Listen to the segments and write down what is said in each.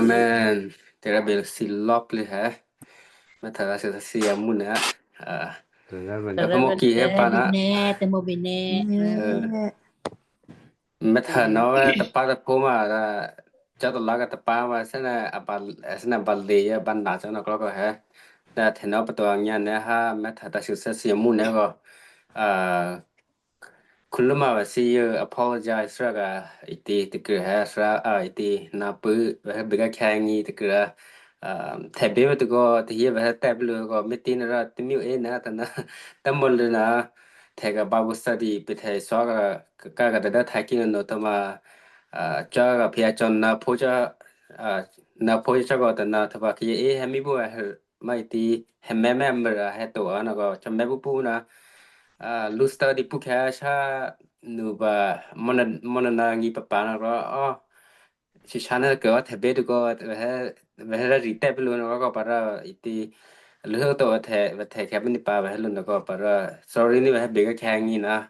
Amen. Te ra be lo si lawˇ le heh. Mehˆ htaꞈ g'a shiˍ htaꞈ si ya mvuhˇ naˍ. Kaꞈ hk'e mawˇ kiˬ hehˉ pa naˍ. Mehˆ htaꞈ nawˬ ve teˇ paˉ teˇ hpoˇ maˇ, caˉ taw laˇ kaꞈ teˇ paˉ maˇ, seˉ naˆ ba le yaˇ ba naˍ caˇ nawˬ k'aw k'aw hehˉ. Hteꞈ nawˬ pa taw nyi nehˉ haˉ mehˆ htaꞈ taˇ shuˍ sehˉ si mvuhˇ naˍ k'o, hk'u lo maˇ ve si yeuˬ apologize sha kaꞈ, iˉ ti teˇ kuiˬ hehˉ sha, iˉ ti naˍ pui ve hehˉ beˬ g'aˇ hkeh nyi teˇ kuiˬ a, hteꞈ beˬ ve teˇ k'o teˇ yehˬ ve hehˉ tehˆ ve lo k'o, meeting naˍ ra teˇ miˇ e naˍ taˇ naˍ, taˇ mawˇ le naˍ, hteꞈ kaꞈ Bible study pe hteꞈ sawˉ kaꞈ kaꞈ daꞈ daꞈ htaiˍ kiˇ naˍ naˍ htaꞈ ma, caˇ kaꞈ hpe a caw naˍ hpoˇ caˇ, naˍ hpoˇ caˇ k'o taˇ naˍ htaꞈ pa hk'e yaˇ e hehˉ miˇ buˇ maˇ iˉ ti hehˉ mehˉ mehˉ meuˇ a heh toꞈ a naˍ k'o, chaw mehˉ puˇ puˇ naˍ, lu study puˇ hkeh shaˉ nuˬ baˬ, mawˇ naˍ naˍ nyi pa paˍ naˍ k'o, a, chi sha naˉ kuiˬ a hteꞈ beˬ tuˬ k'o, ve hehˉ riˍ tehˆ piˇ lo naˍ k'o pa ra, iˉ ti, lu hu to ve hteꞈ hkeh piˇ ni pa ve hehˉ lo naˍ k'o pa ra, sorry ni ve hehˉ beˬ g'aˇ hkeh nyi naˍ,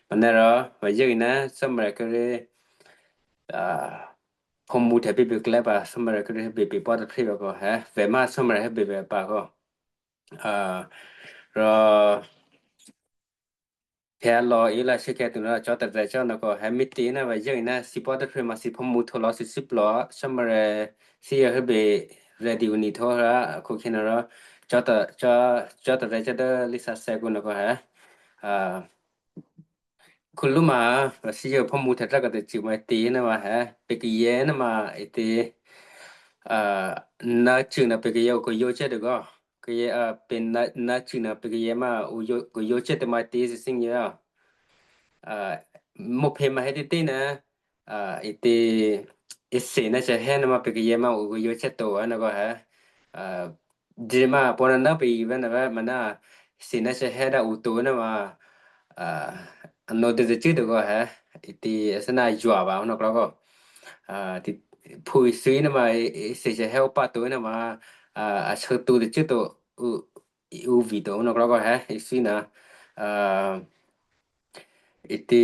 ma nehˉ ra, ve yehˬ iˉ naˍ summary hk'e le, hpaw mvuh hteꞈ piˇ piˇ k'ai leh pa summary hk'e le hehˉ beˬ piˇ pawˆ teˇ hpeˇ ve k'o hehˉ, ve maˇ summary hehˉ beˬ ve pa k'o, ro hkeh law iˉ laˇ shehˉ keh tuˬ naˍ caw taˍ taˍ caˇ naˍ k'o hehˉ meeting naˍ ve yehˬ iˉ naˍ si pawˆ teˇ hpeˇ ma si hpaw mvuh hto law suh suhˉ plawˬ summary si yehˬ hehˉ beˬ ready uˬ niˬ hto htaꞈ hk'oˆ hkeh naˍ ro, caw taˍ taˍ caˇ dawˇ liˇ sa seh k'o naˍ k'o hehˉ, hk'u lo maˇ, suh yehˬ hpaw mvuh hteꞈ htaˇ kaꞈ teˇ ceuˬ ma te naˍ ma hehˉ, peˬ k'ai yehˬ naˍ ma iˉ ti, naˍ ceuˬ naˍ peˬ k'ai yehˬ k'o k'o yoˬ cehˇ tuˬ k'o, k'ai yehˬ, peˬ naˍ ceuˬ naˍ peˬ k'ai yehˬ ma, k'o yoˬ cehˇ tuˬ ma te suh suhˉ nyi a, mvuhˇ hpeˇ ma hehˉ teˇ teˇ naˍ, iˉ ti, iˉ seˍ naˆ shehˍ hehˉ naˍ ma peˬ k'ai yehˬ ma, k'o k'o yoˬ cehˇ tuˬ a naˍ k'o hehˉ, ji ma paw naˍ naˉ peˬ ve naˍ ve ma naˍ, seˍ naˆ shehˍ hehˉ daꞈ uˍ to naˍ ma, a naw te te ceuˬ tuˬ k'o hehˉ, iˉ ti, a suh naˆ yuˬ a ba naˍ k'o k'o, hpu iˉ suhˉ naˍ ma, seˍ shehˍ hehˉ oˇ paˆ to naˍ ma, a shu to te ceuˬ tuˬ, uˉ viˬ tuˬ naˍ k'o k'o hehˉ iˉ suhˉ naˍ, iˉ ti,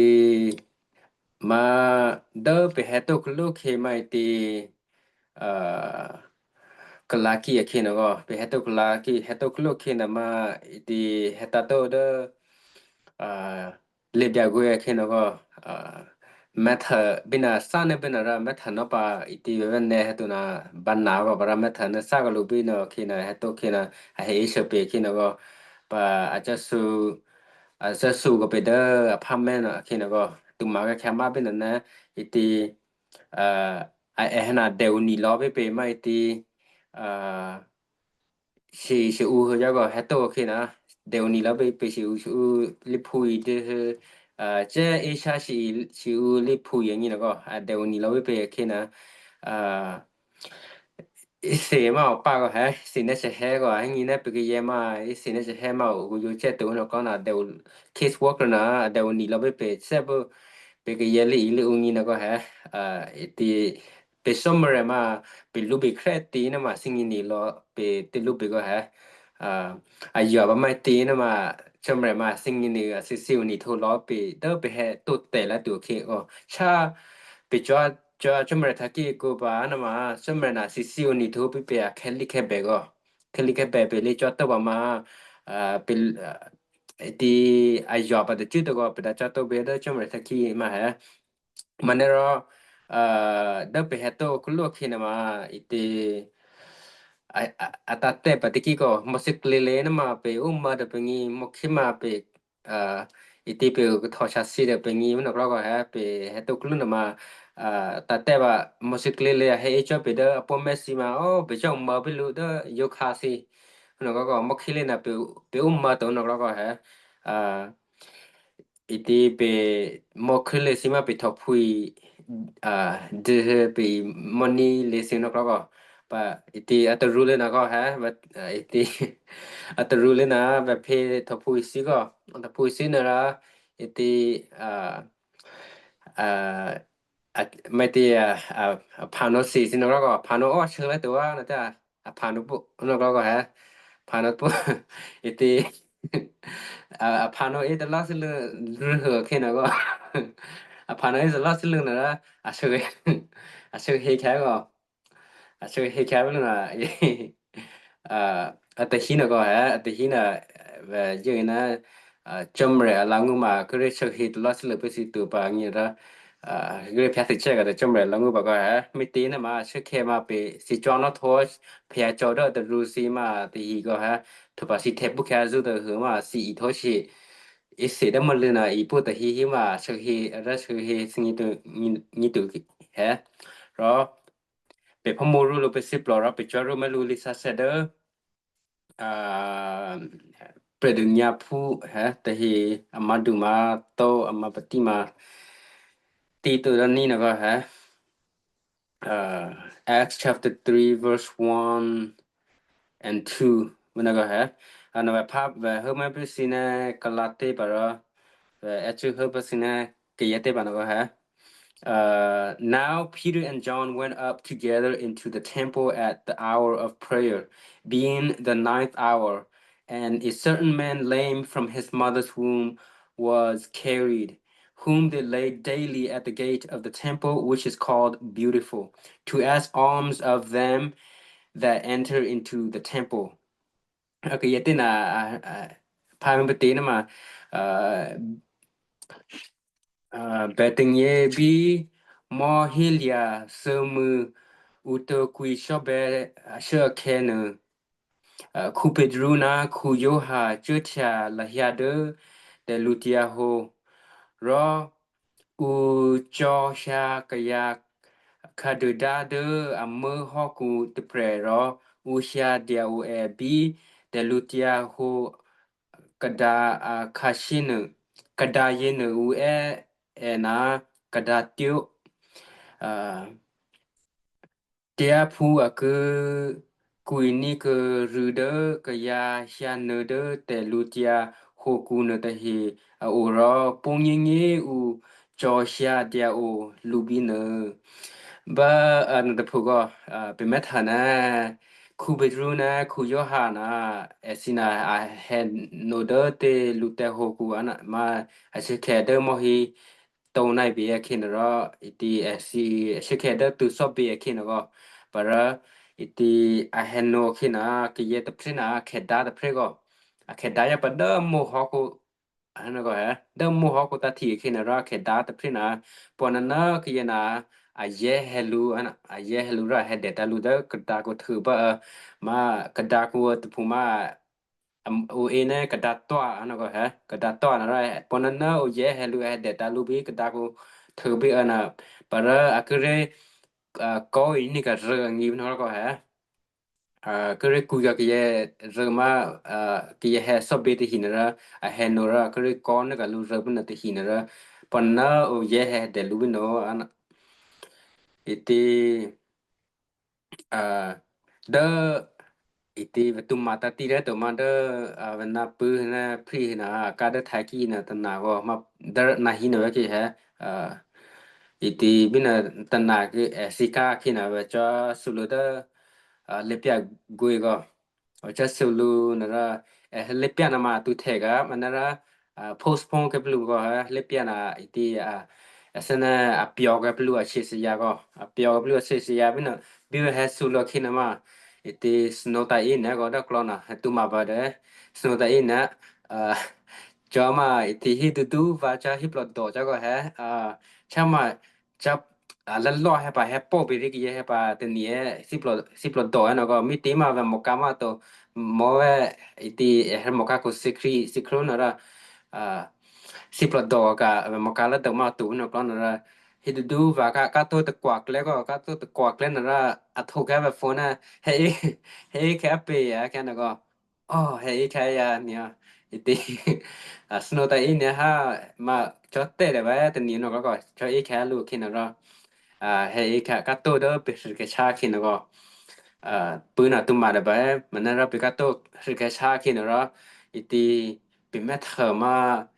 ma, dawˇ peˬ heh toˆ hk'aw lo hk'e ma iˉ ti, kaˬ la kiˇ a hk'e naˍ k'o, peˬ heh toˆ kaˬ la kiˇ heh toˆ hk'aw lo hk'e naˍ ma, iˉ ti, heh taˇ toˆ dawˇ, le byaꞈ g'oˇ a hk'e naˍ k'o, mehˆ htaꞈ biˇ naˍ saˉ naˆ biˇ naˍ ra mehˆ htaꞈ nawˉ pa iˉ ti ve ve neh heh toˆ naˍ ba naˍ k'o pa ra mehˆ htaꞈ naˍ saˉ kaꞈ lo biˇ naˍ hk'e naˍ heh toˆ hk'e naˍ a heˆ e sheuˍ peˬ hk'e naˍ k'o, pa, a caˇ shu, a caˇ shu k'o peˬ dawˇ a hpaˇ mehˆ naˍ hk'e naˍ k'o, tuꞈ maˍ g'a hkeh maˇ biˇ naˍ naˍ, iˉ ti, a, a, heh naˍ dehˬ uˬ niˬ law piˇ peˬ maˇ iˉ ti, a, shiˍ shiˍ u hui jaˇ k'o heh toˆ hk'e naˍ, dehˬ uˬ niˬ law piˇ peˬ shiˍ u shiˍ u, liˇ hpu iˉ te hui, ceh iˉ shaˉ shiˍ shiˍ u liˇ hpu iˉ nyi naˍ k'o, a, dehˬ uˬ niˬ law piˇ peˬ hk'e naˍ, a, iˉ seˍ maˇ awˬ paˇ k'o hehˉ, seˍ naˆ shehˍ hehˉ k'o a nyi naˆ peˬ k'ai yehˬ ma, iˉ seˍ naˆ shehˍ hehˉ maˇ awˬ k'o yoˬ cehˇ tuˬ naˍ k'o naˍ dehˬ uˬ, case worker naˍ dehˬ uˬ niˬ law piˇ peˬ sehˉ puˇ, peˬ k'ai yehˬ liˇ iˉ liˇ u nyi naˍ k'o hehˉ, iˉ ti, peˬ summary ma, peˬ luˇ beˬ hk'ehꞈ te naˍ ma suh nyi niˬ law peˬ te luˇ beˬ k'o hehˉ, a yuˬ a ba maˇ te naˍ ma, summary ma suh nyi niˬ a suh suhˉ uˬ niˬ hto law peˬ dawˇ peˬ heh toˆ tehˬ laˇ tuˬ hk'e k'o, chaˇ, peˬ caw, caw summary htaꞈ kiˇ k'o pa naˍ ma, summary naˍ suh suhˉ uˬ niˬ hto piˇ peˬ a hkeh liˇ hkeh behˬ k'o, hkeh liˇ hkeh behˬ peˬ le caw tawˇ pa ma, peˬ, iˉ ti, a yuˬ a pa teˇ ceuˬ tuˬ k'o peˬ daꞈ caw tawˇ beˬ dawˇ summary htaꞈ kiˇ maˇ hehˉ. Ma nehˉ ro, dawˇ peˬ heh toˆ hk'aw lo hk'e naˍ ma, iˉ ti, a taˇ tehˆ pa teˇ kiˇ k'o mawˇ suh k'ai le le naˍ ma peˬ oˇ ma dawˇ peˬ nyi mawˇ hk'e ma peˬ, iˉ ti peˬ uˬ k'o htaw sha si dawˇ peˬ nyi naˍ k'o k'o hehˉ peˬ heh toˆ hk'aw lo naˍ ma, taˇ tehˆ pa mawˇ suh k'ai le le a heˆ e cawˇ peˬ dawˇ a pawˇ mehˆ si ma, oˇ peˬ cawˇ ma piˇ lo dawˇ yoˬ hk'a si naˍ k'o k'o mawˇ hk'e le naˍ peˬ oˇ ma toˬ naˍ k'o k'o hehˉ, iˉ ti peˬ mawˇ hk'e le si maˇ peˬ htaw hpu iˉ, de peˬ mawˇ niˇ le si naˍ k'o k'o, pa, iˉ ti a ta ru le naˍ k'o hehˉ, iˉ ti, a ta ru le naˍ ve hpeˇ htaw hpu iˉ suhˉ k'o, htaw hpu iˉ suhˉ naˍ ra, iˉ ti, maˇ te, a hpaˍ nawˬ shiˍ si naˍ k'o k'o hpaˍ nawˬ awˇ sheu leh tuˬ a naˍ te, a hpaˍ nawˬ k'o k'o hehˉ, hpaˍ nawˬ pu, iˉ ti, a hpaˍ nawˬ e ta laˇ suh le, lu hui hk'e naˍ k'o, a hpaˍ nawˬ e ta laˇ suh le naˍ ra, a shu, a shu heˆ hkeh k'o, Aˬ, chi hk'e hk'a ve lo na, aˬ, teˇ hinˉ naˬ k'o heˆ, aˬ, teˇ hinˉ naˬ, ve yawˇ na, Jawˇmawˇ Laˇ Huˍ maˬ hk'e le chi hk'e te laˇ chi leuˬ peuˬ si tuˬ paˍ nyi la, hk'e le hpehꞈ te chehˇ kaꞈ te Jawˇmawˇ Laˇ Huˍ paˍ k'o heˆ, miˬ teˇ naˬ maˬ chi hk'e maˬ peꞈ si cawˇ nawˉ hto, hpehꞈ cawˇ dawˇ te ru si maˬ teˇ hinˉ k'o heˆ, hto paˍ si hteꞈ puˇ hk'a zuˇ te hui maˬ si iˍ hto sheˍ, iˉ seˍ daˇ maˇ leuˬ na iˍ puˇ teˇ hinˉ hinˉ maˬ chi hk'e, aˬ, chi hk'e nyi tuˬ heˆ. Ro, peˬ hpawˇ mawˇ ru lo peˬ siˉ plawˍ ro peˬ cawˇ ru maˇ lu liˇ saˉ sehˍ deuˬ, ပရိညာယ် hpu heˆ, teˇ hinˉ aˬ ma duˬ ma, tawˇ aˬ ma paˍ tiˇ ma, tiˇ to daˇ niˇ naˬ k'o heˆ, Acts chapter three verse one and two ve naˬ k'o heˆ, naˬ ve hpaˇ ve heuˆ maˇ piˇ si neˇ Kaˍlaˍteˇ paˍ ro, ve ehˉ cuˇ heuˆ piˇ si neˇ Keˍyaˇteˇ paˍ naˬ k'o heˆ. Now Peter and John went up together into the temple at the hour of prayer, being the ninth hour, and a certain man lame from his mother's womb was carried, whom they laid daily at the gate of the temple, which is called Beautiful, to ask alms of them that enter into the temple. Aˬ, Keˍyaˇteˇ naˬ, hpaˇ ve teˇ naˬ maˬ, Behˍtaˍnyi biˇ mawˇ heˆ liꞈ suh mui uˉ teuˬ k'oꞈ e shawˉ beh, sheuˆ hkeh naˬ, hkunˉ Peˍtruˆ naˉ hkunˉ Yoˇhanˬ ceuˇ htaꞈ laˬ hyaˇ deuˉ tehꞈ lu teˇ yanˇ hoꞈ, rawˉ uˉ caw sha kaˬ yaˇ hk'a deuꞈ daˇ deuˉ aˬ meuˇ hawˉ k'u teˇ hpehꞈ rawˉ, uˉ sha dehꞈ oˬ ehˍ biˇ tehꞈ lu teˇ yanˇ hoꞈ, kaꞈ daꞈ hk'a shinˉ naˬ, kaꞈ daꞈ yehˬ naˬ uˉ ehˉ ehˍ naˍ, kaꞈ daꞈ teˇ oˆ teˇ yanˇ hpu aˬ keu kuˬ iˍ niˇ keu ruiˬ deuˉ kaˬ yaˇ sha naˬ deuˉ tehꞈ lu teˇ yanˇ hoꞈ k'u naˬ teˇ hinˉ aˬ oˍ rawˉ, poˇ nyiˇ nyiˇ uˉ caw sha dehꞈ oˬ lu biˇ naˬ. Baˆ naˬ teˇ hpu k'o, peˬ mehˉ htaꞈ naˉ, hkunˉ Peˍtruˆ naˉ hkunˉ Yoˇhanˬ naˉ, ehˍ si naˬ aˬ heh noˬ deuˉ te lu tehꞈ hoꞈ k'u a naˍ maˇ, aˬ, chi hkeh deuˉ mawˇ heˆ to naˆ e beˬ e hkeh naˬ rawˉ, iˉ tiˉ ehˍ si, chi hkeh deuˉ tuˬ sawˉ beˬ e hkeh naˬ k'o, paˍ raˇ, iˉ tiˉ aˬ heh noˬ hkeh naˬ, Keˍyaˇ teˇ hpeˉ naˬ, hkeh daꞈ teˇ hpeˉ k'o, aˬ hkeh daꞈ yaˇ paˍ dawˇ mawˇ hawˉ k'o, dawˇ mawˇ hawˉ k'o taˇ htiꞈ hkeh naˬ rawˉ, hkeh daꞈ teˇ hpeˉ naˬ, paw naˬ naˉ Keˍyaˇ naˬ, aˬ yehˉ heh lu, aˬ yehˉ heh lu raˇ heh dehꞈ taˍ lu dawˇ kaꞈ daꞈ k'o hteuꞈ baˆ, maˇ kaꞈ daꞈ k'o teˇ hpu maˇ oˬ e neˉ kaꞈ daꞈ tawˆ a naˬ k'o heˆ, kaꞈ daꞈ tawˆ a naˬ raˇ, paw naˬ naˉ oˬ yehˉ heh lu heh dehꞈ taˍ lu biˇ kaꞈ daꞈ k'o hteuꞈ biˇ a naˬ, paˍ raˇ aˬ keu le, kawˆ iˍ niˇ kaꞈ reuꞈ nyi ve naˬ k'o heˆ, keu le kuˬ kaꞈ Keˍyaˇ reuꞈ maˇ, Keˍyaˇ heh sawˉ beˬ teˇ hinˉ naˬ raˇ, aˬ heh noˬ raˇ keu le kawˆ naˉ kaꞈ lu reuꞈ puiˉ naˬ teˇ hinˉ naˬ raˇ, paw naˬ naˉ oˬ yehˉ heh dehꞈ lu biˇ naˬ a naˬ, iˉ tiˉ dawˇ, iˉ tiˉ ve tuꞈ maˍ taˇ tiˇ leh toꞈ ma dawˇ, ve naˆ puiˉ naˆ hpiˇ naˬ, kaˇ dawˇ htaiˍ kiˇ naˬ taˍ naˬ g'aw maˇ, dawˇ naˬ hiˉ naˬ ve hkeh heˆ, iˉ tiˉ biˇ naˬ taˍ naˬ keu ehˍ si kaˇ hkeh naˬ ve caw suh lo dawˇ, leh pyaˆ gu e g'aw, awˬ caˇ suh lo naˬ raˇ, leh pyaˆ naˬ maˇ tuˬ hteˇ kaꞈ maˇ naˬ raˇ, postpone hkeh piˇ lo g'aw heˆ, leh pyaˆ naˬ iˉ tiˉ, a, suh naˬ aˬ pyawˬ hkeh piˇ lo a chi suh yaˇ g'aw, aˬ pyawˬ hkeh piˇ lo a chi suh yaˇ biˇ naˬ, biˇ ve heh suh lo hkeh naˬ maˇ, iˉ tiˉ snow taˇ iˉ naˬ g'aw dawˇ hk'lawˇ naˬ heh tuˬ maˍ baˬ dehꞈ, snow taˇ iˉ naˬ, caw maˇ iˉ tiˉ hiˉ duˬ duˬ va caˇ hiˉ plawˍ dawˬ caˇ g'aw heˆ, chaˇ maˇ, caˇ, leh lawˇ heh paˍ heh pawˆ beˬ riˇ Keˍyaˇ heh paˍ teˇ nyi, hiˉ plawˍ dawˬ naˬ g'aw miˇ teˇ maˇ ve mawˬ ka maˇ toˬ, mawˬ ve, iˉ tiˉ heh mawˬ ka k'o siˉ hkriˆ siˉ hkriˆ naˬ raˇ, siˉ plawˍ dawˬ kaꞈ ve mawˬ ka leh dawˬ maˇ toˬ ve naˬ k'lawˇ naˬ raˇ, hiˉ duˬ duˬ va kaꞈ kaˇ toˇ teˇ k'aˬ k'ai leh g'aw, kaˇ toˇ teˇ k'aˬ k'ai leh naˬ raˇ, aˬ htoꞈ kehˉ ve phone naˬ, heh iˉ hkeh a peˬ a hkeh naˬ g'aw, heh iˉ hkeh yaˇ nyi, iˉ tiˉ snow taˇ iˉ naˬ haˉ maˇ caw tehˆ leh ve teˇ nyi naˬ k'lawˇ k'o caw iˉ hkeh lo hkeh naˬ raˇ, heh iˉ hkeh kaˇ toˇ dawˇ peˬ hk'e hkeh shaˉ hkeh naˬ g'aw, puiˉ naˬ tuˬ maˍ dehꞈ baˬ maˇ naˬ raˇ peˬ kaˇ toˇ hk'e hkeh shaˉ hkeh naˬ raˇ, iˉ tiˉ peˬ mehˉ htaꞈ maˇ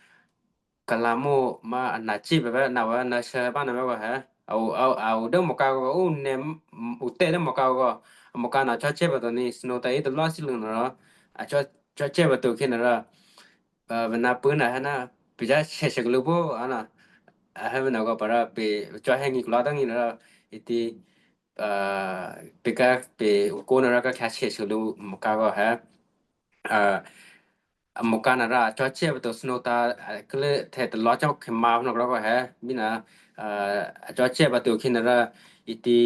kaˍ laˍ moˇ maˇ aˬ naˍ ceˇ ve ve naˬ ve naˬ sheh baˆ naˬ ve g'aw heˆ, aˬ, aˬ, aˬ oˬ dawˇ mawˬ ka g'aw oˇ neh, oˬ tehˆ dawˇ mawˬ ka g'aw, a mawˬ ka naˬ caw cehˇ ve toˬ nyi snow taˇ iˉ teˇ lawˇ siˉ lo naˬ raˇ, caw cehˇ ve toˬ hkeh naˬ raˇ, ve naˬ puiˉ naˬ heh naˬ, peˬ caˇ sheh sheh k'o lo poˆ a naˬ, heh ve naˬ g'aw paˍ raˇ peˬ caw heh nyi k'aˬ laˇ dawˇ nyi naˬ raˇ, iˉ tiˉ Peˇ kaˇ peˇ uˉ k'oˆ naˍ raˇ kaˇ hk'a shehˍ shuˍ lo mawˬ kaˇ g'awˇ hehˉ, mawˬ kaˇ naˍ raˇ cawˇ chehˇ ve tuˬ snow ta, hk'e le hteꞈ te law cawˇ hk'e ma ve naw k'aw g'awˇ hehˉ miˇ naˍ, cawˇ chehˇ ve tuˬ hk'e naˍ raˇ, iˉ ti,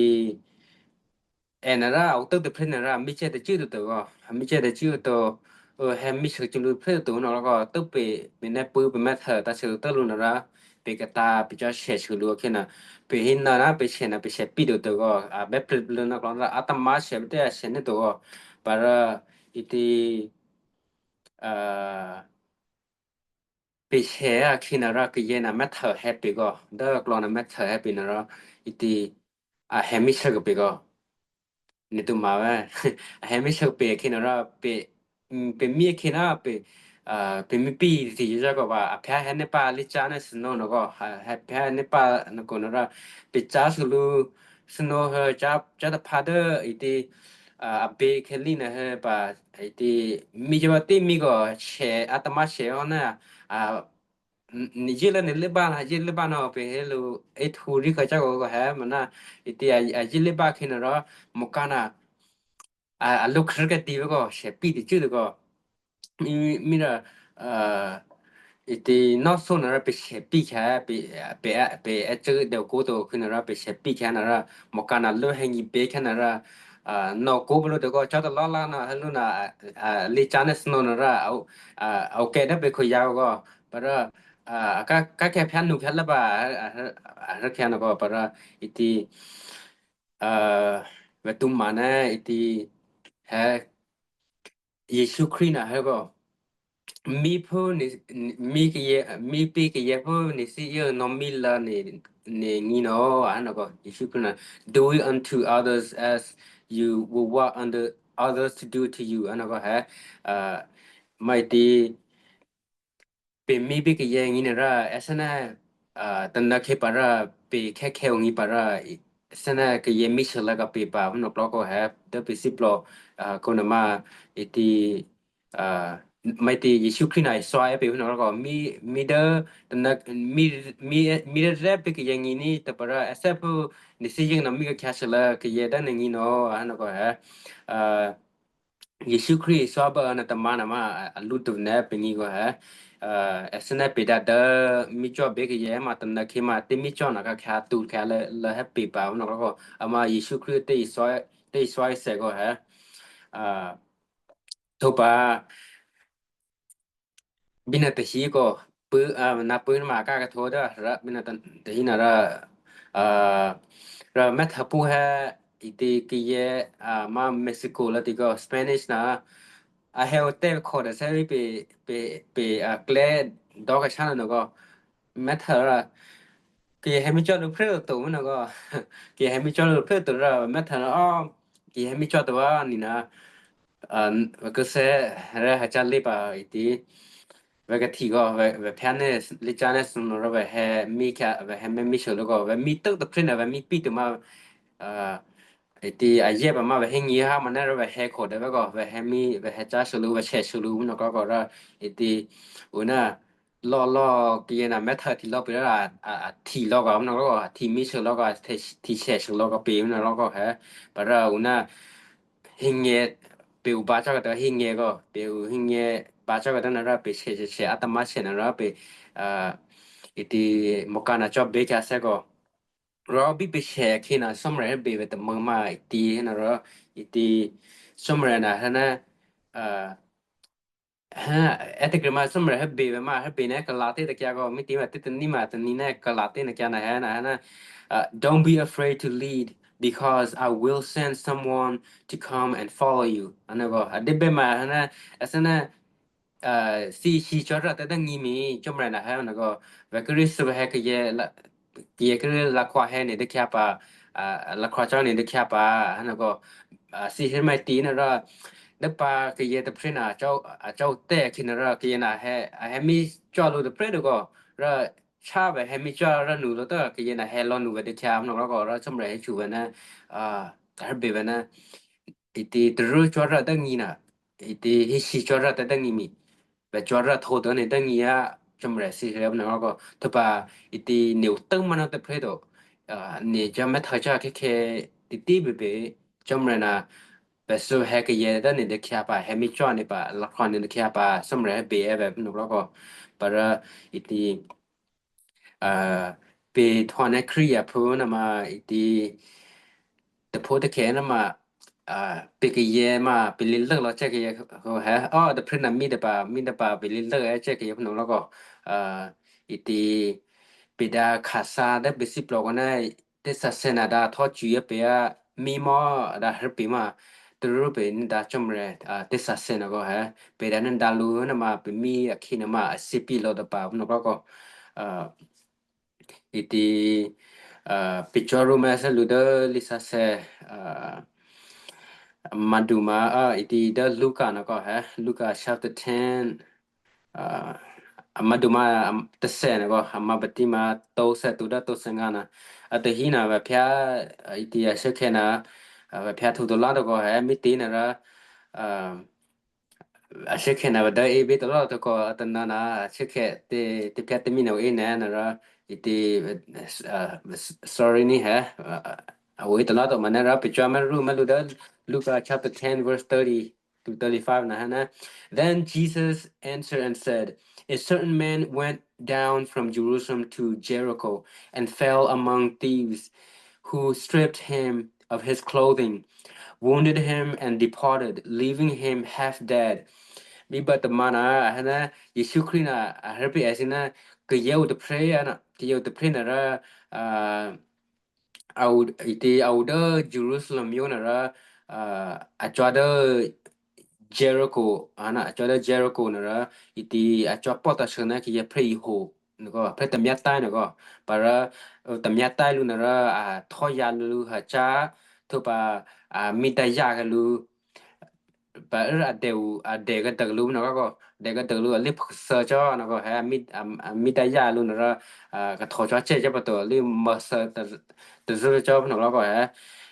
ehˍ naˍ raˇ awˬ teuˇ teˇ hpeˇ naˍ raˇ miˇ chehˇ teˇ ceuˇ tuˬ te g'awˇ, miˇ chehˇ teˇ ceuˇ tuˬ, heh miˇ sheuˍ ceuˬ lo hpeˇ tuˬ naw k'aw g'awˇ teuˇ peꞈ, peꞈ nehˇ puiˉ peꞈ mehˉ htehꞈ ta sheuˍ teuˇ lo naˍ raˇ, peˇ ka ta peˇ cawˇ shehˍ shuˍ lo hk'e naˍ, peˇ heˆ naˍ raˇ peˇ shehˍ naˍ peˇ shehˍ piˇ tuˬ te g'awˇ, a behˉ pu le naw k'aw g'awˇ a taˇ maˇ shehˍ ve teˇ a shehˍ neˇ tuˬ g'awˇ, pa raˇ, iˉ ti, peˇ shehˍ a hk'e naˍ raˇ k'ai yehˬ naˍ mehˉ htehꞈ heh peˇ g'awˇ, dawˇ k'aw naˍ mehˉ htehꞈ heh peˇ naˍ raˇ, iˉ ti, a heh miˇ sheuˍ k'ai peˇ g'awˇ, neˇ tuˬ maˍ ve, a heh miˇ sheuˍ peˇ hk'e naˍ raˇ peˇ, peˇ miˇ hk'e naˍ peˇ, peˇ miˇ piˇ tiꞈ yeˬ jaˇ k'o pa a hpehꞈ heh neˇ paˇ liˇ caˇ neˇ snow naw k'aw, a hpehꞈ heh neˇ paˇ naw k'o naˍ raˇ, peˇ caˇ shuˍ lo snow heh caˇ teˇ hpaˍ dawˇ iˉ ti, a beˇ hk'e liˇ naˍ heh pa, iˉ ti, miˇ jaˇ pa teˇ miˇ g'awˇ shehˍ a taˇ maˇ shehˍ a naˍ, yeˇ leh neˇ liˇ baˇ naˍ yeˇ liˇ baˇ naw peˇ heh lo, eˇ htu riˇ hk'a caˇ k'o g'awˇ hehˉ maˍ naˍ, iˉ ti, a yeˇ liˇ baˇ hk'e naˍ raˇ mawˬ kaˇ naˍ, a lo hk'e kaꞈ ti ve k'o shehˍ piˇ teˇ ceuˬ te k'o, miˇ raˇ, iˉ ti, nawˇ sho naˍ raˇ peˇ shehˍ piˇ hkeh, peˇ, peˇ ehˉ ceuˬ dehꞈ k'oˆ tuˬ hk'e naˍ raˇ peˇ shehˍ piˇ hkeh naˍ raˇ mawˬ kaˇ naˍ lo heh nyi peˇ hkeh naˍ raˇ, nawˬ k'oˆ ve lo te k'o caˇ taˍ laˇ laˇ naˍ heh lo naˍ, liˇ caˇ neˇ snow naˍ raˇ, awˬ kehˬ daˇ peˇ hk'o yaˇ ve k'o, pa raˇ, kaˇ hkeh hpehꞈ nuˬ hkeh leh pa, a hkeh naˍ k'o pa raˇ, iˉ ti, ve tuˬ maˍ neˇ iˉ ti, heh, Yeˍsuˆ Hkriꞈ naˍ heh k'o, miˇ hpu, miˇ piˇ k'ai yehˬ hpu neˇ shiˉ yeˬ nawˬ miˇ la neˇ nyi naˍ, a naˍ k'o Yeˍsuˆ Hkriꞈ naˍ, do it unto others as you would want others to do to you, a naˍ k'o heh, maˇ iˉ ti, peˇ miˇ piˇ k'ai yehˬ nyi naˍ raˇ ehˉ sha neˇ, taˍ naˍ hk'e pa raˇ peˇ hkehˇ hkehˇ-oˬ nyi pa raˇ, ehˉ sha neˇ k'ai yehˬ miˇ sheuˍ la kaꞈ peˇ pa ve naw k'aw g'awˇ hehˉ dawˇ peˇ siˉ plawˬ, k'o naˍ maˇ, iˉ ti, maˇ iˉ ti Yeˍsuˆ Hkriꞈ naˍ shu a ehˉ peˇ ve naw k'aw g'awˇ miˇ, miˇ dawˇ, miˇ dawˇ dehꞈ peˇ k'ai yehˬ nyi neˇ te pa raˇ ehˉ sha hpu neˇ shiˉ yeˬ nawˬ miˇ g'a hkeh sheuˍ la k'ai yehˬ dawˇ neˇ nyi naˍ, a naˍ k'o hehˉ Yeˍsuˆ Hkriꞈ shu a baˆ naˍ taˍ maˇ naˍ maˇ a luˇ tuˬ neˇ peˇ nyi k'o hehˉ, ehˉ sha neˇ peˇ daꞈ dawˇ miˇ cawˇ beˇ k'ai yehˬ maˇ taˍ naˍ hk'e maˇ teˇ miˇ cawˇ naˍ k'aˇ hkeh tuˬ hkeh leh heh peˇ pa ve naw k'aw g'awˇ, a maˇ Yeˍsuˆ Hkriꞈ teˇ shu a ehˉ seh k'o hehˉ, hto pa biˇ naˍ teˇ shiˉ k'o, puiˉ, naˍ puiˉ maˇ kaˇ ka hto daꞈ raˇ biˇ naˍ teˇ shiˉ naˍ raˇ, raˇ mehˉ htehꞈ puˇ hehˉ, iˉ ti k'ai yehˬ, maˇ Mexico la te k'o Spanish naˍ, a heh oˇ teˇ ve hk'aw daꞈ sehˉ ve peˇ, peˇ, peˇ a klehˉ dawˇ ka shaˉ naˍ naˍ k'o, mehˉ htehꞈ raˇ, k'ai yehˬ heh miˇ cawˇ lo hpehꞈ tuˬ ve naˍ k'o, k'ai yehˬ heh miˇ cawˇ lo hpehꞈ tuˬ raˇ mehˉ htehꞈ raˇ, k'ai yehˬ heh miˇ cawˇ tuˬ a nyi naˍ, ve keu sehˉ heh leh ha caˇ leˇ pa iˉ ti, ve ka htiꞈ k'o ve hpehꞈ neˇ liˇ caˇ neˇ shu naˍ raˇ ve heh miˇ hkeh ve heh mehˉ miˇ sheuˍ lo k'o ve miˇ teuˆ teˇ hpeˇ naˍ ve miˇ piˇ tuˬ maˇ, iˉ ti a yehˬ pa maˇ ve henˇ nyi haˉ maˇ neˇ raˇ ve heh hk'aw daꞈ ve k'o ve heh miˇ ve heh caˇ sheuˍ lo ve shehˍ sheuˍ lo ve naw k'aw g'awˇ raˇ, iˉ ti, uˬ naˇ, lawˇ lawˇ k'ai yehˬ naˍ mehˉ htehꞈ htiꞈ lawˇ peˇ la, htiꞈ lawˇ k'o ve naw k'aw g'awˇ htiꞈ miˇ sheuˍ lawˇ k'o, htiꞈ shehˍ sheuˍ lawˇ k'o peˇ ve naw k'aw g'awˇ hehˉ, pa raˇ uˬ naˇ, henˇ nyi, peˇ uˬ ba cawˇ kaꞈ te henˇ nyi k'o peˇ uˬ henˇ nyi, ba cawˇ kaꞈ te naˍ raˇ peˇ shehˍ shehˍ shehˍ a taˇ maˇ shehˍ naˍ raˇ peˇ, iˉ ti, mawˬ kaˇ naˍ cawˇ beˇ hkeh sehˉ k'o, raˇ biˇ peˇ shehˍ hk'e naˍ sawˉ mehˍ hehˉ beˬ ve teˇ meuˇ maˇ iˉ ti naˍ raˇ, iˉ ti, sawˉ mehˍ naˍ heh naˇ, ehˉ teˇ hk'e maˇ sawˉ mehˍ hehˉ beˬ ve maˇ hehˉ beˬ neˇ ka la teˇ teˇ k'ai k'o miˇ ti maˇ teˇ teˇ nyi maˇ teˇ nyi neˇ ka la teˇ naˍ k'ai naˍ heh naˍ heh naˇ, don't be afraid to lead because I will send someone to come and follow you, a naˍ k'o a deˇ beˇ maˇ heh naˇ, ehˉ sha neˇ, siˉ shiˍ cawˇ raˇ teˇ daˇ nyi miˬ cawˇ mehˍ naˍ heh naˍ k'o, ve k'o riˇ suh ve heh k'ai yehˬ, k'ai yehˬ k'o la hk'aw heh neˇ teˇ hkeh pa, la hk'aw cawˇ neˇ teˇ hkeh pa, a naˍ k'o, siˉ shiˍ maˇ ti naˍ raˇ, deˇ pa k'ai yehˬ teˇ hpeˇ naˍ, a cawˇ teˇ hk'e naˍ raˇ k'ai yehˬ naˍ heh, a heh miˇ cawˇ lo teˇ hpeˇ te k'o, raˇ chaˇ ve heh miˇ cawˇ raˇ nuˬ lo teˇ k'ai yehˬ naˍ heh law nuˬ ve teˇ hkeh a naˍ k'aw g'awˇ raˇ sawˉ mehˍ hehˉ shu ve naˇ, hehˉ beˬ ve naˇ, iˉ ti, teˇ ruˇ cawˇ raˇ teˇ nyi naˍ, iˉ ti, hiˆ shiˍ cawˇ raˇ teˇ daˇ nyi miˬ, ve cawˇ raˇ hto teˇ neˇ daˇ nyi a, cawˇ mehˍ siˉ heh ve naˍ k'aw g'awˇ hto pa, iˉ ti, neˇ uˬ teuˇ maˇ naˇ teˇ hpeˇ to, neˇ cawˇ mehˉ htehꞈ cawˇ hk'e hk'e teˇ tiˉ ve peꞈ, Jawˇmawˇ lehˬ naˍ, pehꞈ suh heh k'ai yehˬ dawˇ nehˬ teˇ hk'e a paˍ, heh miˇ cawˇ nehˬ paˍ, laꞈ hk'aw nehˬ teˇ hk'e a paˍ, Jawˇmawˇ lehˬ heh beˬ e ve nawˬ law k'o, pa ra, i tiˉ peꞈ htaꞈ nehˬ Hkriꞈ yaˇ hpu naˍ ma, i tiˉ teˇ hpoˆ teˇ hkeh naˍ ma, peꞈ k'ai yehˬ ma, peꞈ le leuˆ law chehˇ k'ai yehˬ k'o heh, a teˇ hpehꞈ naˍ miˇ teˇ paˍ, miˇ teˇ paˍ peꞈ le leuˆ chehˇ k'ai yehˬ hpu nawˬ law k'o, i tiˉ peꞈ daꞈ hk'aˬ sha daꞈ peꞈ siˉ pawˆ k'o naˍ, teˇ sha seh naˍ daꞈ htawˇ cuˬ yehˬ peꞈ a, miˇ mawˇ daꞈ heuˉ peꞈ ma, teˇ ruˉ peꞈ nehˬ daꞈ Jawˇmawˇ lehˬ, teˇ sha seh naˍ k'o heh, peꞈ daꞈ nehˬ daꞈ lo naˍ ma, peꞈ miˇ a hk'e naˍ ma, a siˉ piˇ law teˇ paˍ nawˬ law k'o, i tiˉ peꞈ cawˇ Roˉmaꞈ seh lo dawˇ liˇ sha seh, maˇ duˬ ma, i tiˉ dawˇ Luˉkaꞈ nawˬ k'o heh, Luˉkaꞈ chapter ten, maˇ duˬ ma teˇ seh nawˬ k'o, a ma pa tiˉ ma to seh tuˬ dawˇ to seh ngaˇ naˍ, a teˇ hinˉ naˍ ve hpyaꞈ, i tiˉ a shehˍ hkeh naˍ, ve hpyaꞈ htoꞈ to laˇ tawˇ k'o heh, miˇ teˇ naˍ ra, a shehˍ hkeh naˍ ve dawˇ e ve tawˇ laˇ tawˇ k'o, a teˇ naˍ naˍ a shehˍ hkeh teˇ hpyaꞈ teˇ miˇ naˍ o e nehˬ naˍ ra, i tiˉ sorry nehˬ heh, a o e tawˇ laˇ tawˇ ma nehˬ ra, peꞈ cawˇ maˇ ruˇ maˇ lo dawˇ, Luke chapter ten verse thirty to thirty-five naˍ heh naˍ, Then Jesus answered and said, A certain man went down from Jerusalem to Jericho and fell among thieves, who stripped him of his clothing, wounded him, and departed, leaving him half dead. Biˇ baˆ teˇ ma naˍ, a heh naˍ, Yeˍsuˆ Hkriꞈ naˍ, a heh piˇ a shu naˍ, k'ai yehˬ oˇ teˇ hpehꞈ, k'ai yehˬ oˇ teˇ hpehꞈ naˍ ra, a, i tiˉ a oˇ dawˇ Jeˍruˆsaˍlehnˍ yawˇ naˍ ra, a cawˇ dawˇ Jericho, a naˍ a cawˇ dawˇ Jericho naˍ ra, i tiˉ a cawˇ pawˆ taˍ sheˍ naˍ k'ai yehˬ hpehꞈ i hoꞈ, nawˬ k'o hpehꞈ တမျၢ်တိုင်း nawˬ k'o, pa ra တမျၢ်တိုင်း lo naˍ ra, a htawˇ yaˇ lo lo haˍ caˇ, htoꞈ pa, a miˇ daꞈ yaˇ g'a lo, pa a dehˬ, a dehˬ g'a deuˬ lo ve nawˬ k'o, dehˬ g'a deuˬ lo a liˇ hpu suh cawˇ nawˬ k'o heh, miˇ daꞈ yaˇ lo naˍ ra, ka htawnˍ cawˇ chehˇ cawˇ pa taw a liˇ mvuhˇ suh teˇ zuhˇ cawˇ ve nawˬ law k'o heh.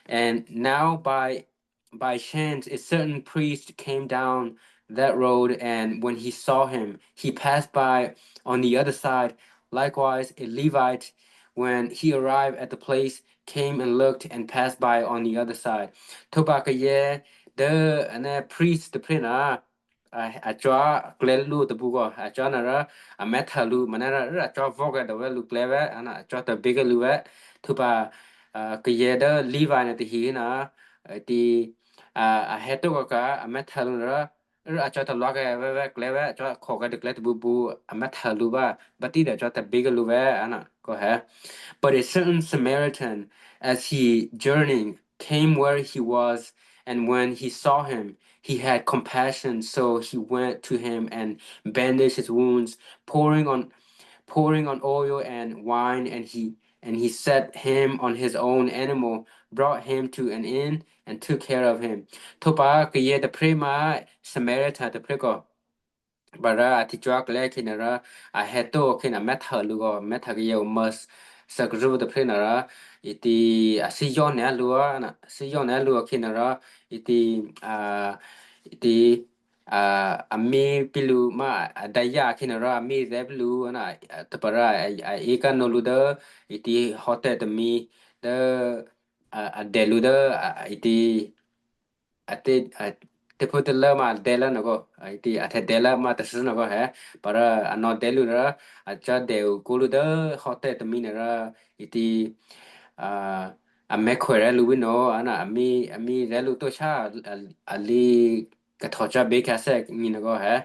And now by, by chance a certain priest came down that road, and when he saw him, he passed by on the other side. Likewise, a Levite, when he arrived at the place, came and looked and passed by on the other side. Htoꞈ pa k'ai yehˬ dawˇ a naˍ priest teˇ hpehꞈ naˍ, a cawˇ k'ai lo teˇ hpu k'o, a cawˇ naˍ ra, a mehˉ htaꞈ lo maˇ naˍ ra, a cawˇ vawˇ g'a dawˬ ve lo k'ai ve, a naˍ a cawˇ teˇ beˇ g'a lo ve, htoꞈ pa k'ai yehˬ dawˇ Levi naˍ teˇ hinˉ naˍ, tiˉ a heh toˆ k'o kaꞈ a mehˉ htaꞈ lo naˍ ra, a cawˇ teˇ law k'ai ve ve k'ai ve, a cawˇ hk'awꞈ k'ai dawˬ k'ai teˇ hpu hpu, a mehˉ htaꞈ lo baˇ, baˆ tiˉ dawˬ cawˇ teˇ beˇ g'a lo ve, a naˍ k'o heh. But a certain Samaritan, as he journeyed, came where he was, and when he saw him, he had compassion, so he went to him and bandaged his wounds, pouring on, pouring on oil and wine, and he, and he set him on his own animal, brought him to an inn, and took care of him. Htoꞈ pa k'ai yehˬ teˇ hpehꞈ ma, Samaritan teˇ hpehꞈ k'o, pa ra a tiˉ cawˇ k'ai leh hk'e naˍ ra, a heh toˆ hk'e naˍ mehˉ htaꞈ lo k'o, mehˉ htaꞈ k'ai yehˬ oˇ mvuhˇ suh k'ai zuhˆ ve teˇ hpehꞈ naˍ ra, i tiˉ a suh yawˇ nehˬ lo, a suh yawˇ nehˬ lo hk'e naˍ ra, i tiˉ, i tiˉ a miˇ piˇ lo maˇ, a daꞈ yaˇ hk'e naˍ ra a miˇ rehˇ piˇ lo, a naˍ htoꞈ pa ra, a e kaˇ nawˬ lo dawˇ, i tiˉ hawˉ tehˬ teˇ miˇ dawˇ, a dehˬ lo dawˇ, i tiˉ a teˇ, teˇ hpu teˇ leuˉ maˇ dehˬ laˇ nawˬ k'o, i tiˉ a hteꞈ dehˬ laˇ maˇ teˇ suhˉ nawˬ k'o heh, pa ra a nawˬ dehˬ lo ra, a cawˇ dehˬ uˬ k'oˆ lo dawˇ hawˉ tehˬ teˇ miˇ naˍ ra, i tiˉ a mehˉ hkawehˇ rehˇ lo ve nawˬ, a naˍ a miˇ, a miˇ rehˇ lo toˇ shaˉ, a liˇ ka htawnˍ cawˇ beˇ hk'a sehˍ nyi nawˬ k'o heh,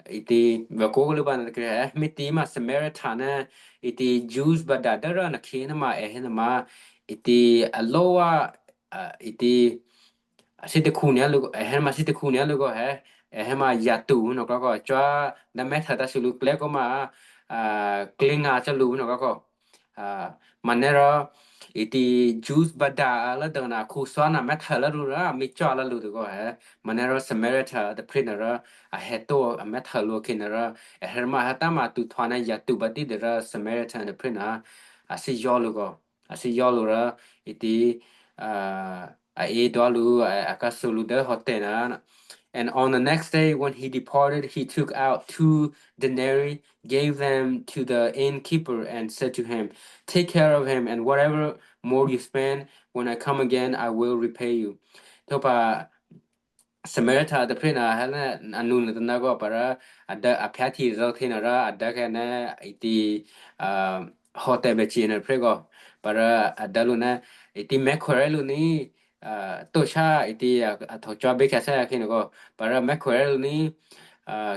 i tiˉ ve k'oˆ lo baˇ na hk'e heh, miˇ tiˉ maˇ Samaritan naˍ, i tiˉ Jews baꞈ daꞈ dawˇ raˇ na hk'e naˍ ma, a heh naˍ ma, i tiˉ a loˇ a, i tiˉ a shiˉ teˇ hkuˇ nehˬ lo, a heh ma shiˉ teˇ hkuˇ nehˬ lo k'o heh, a heh ma yaꞈ tuˬ ve nawˬ k'o k'o, cawˇ daꞈ mehˉ htaꞈ taˇ shuˍ lo k'ai leh k'oˆ ma, k'ai ngaˬ cawˇ lo ve nawˬ k'o k'o, maˇ nehˬ ra, i tiˉ Jews baꞈ daꞈ laˇ dawˬ naˍ hk'oˆ suh naˍ mehˉ htaꞈ laˇ lo ra, a miˇ cawˇ laˇ lo teˇ k'o heh, maˇ nehˬ ra Samaritan teˇ hpehꞈ naˍ ra, a heh toˆ a mehˉ htaꞈ lo hk'e naˍ ra, a heh ma ha taˉ maˇ tuˬ htaw naˍ yaꞈ tuˬ baꞈ tiˉ dehˬ ra Samaritan teˇ hpehꞈ naˍ, a suh yawˇ lo k'o, a suh yawˇ lo ra, i tiˉ a e dawˇ lo, a kaˇ suh lo dawˇ hawˉ tehˬ naˍ. And on the next day, when he departed, he took out two denarii, gave them to the innkeeper, and said to him, Take care of him, and whatever more you spend, when I come again, I will repay you. Teˇ hpaˍ Samaritan teh hpehꞈ naˍ, a nuˬ naˍ teˇ naˍ k'o, paˍ raˇ, a daꞈ a hpyaˇ hti zaˇ hteˇ naˍ raˇ, a daꞈ kehˬ naˍ, i ti, hotel ve chi naˍ hpehꞈ k'o, paˍ raˇ a daꞈ lo naˍ, i ti mehˉ hkawehˉ lo ni, toˇ shaˉ i ti, a htawnˍ cawˇ beˇ hkeh sehˉ hk'e naˍ k'o, paˍ raˇ mehˉ hkawehˉ lo ni,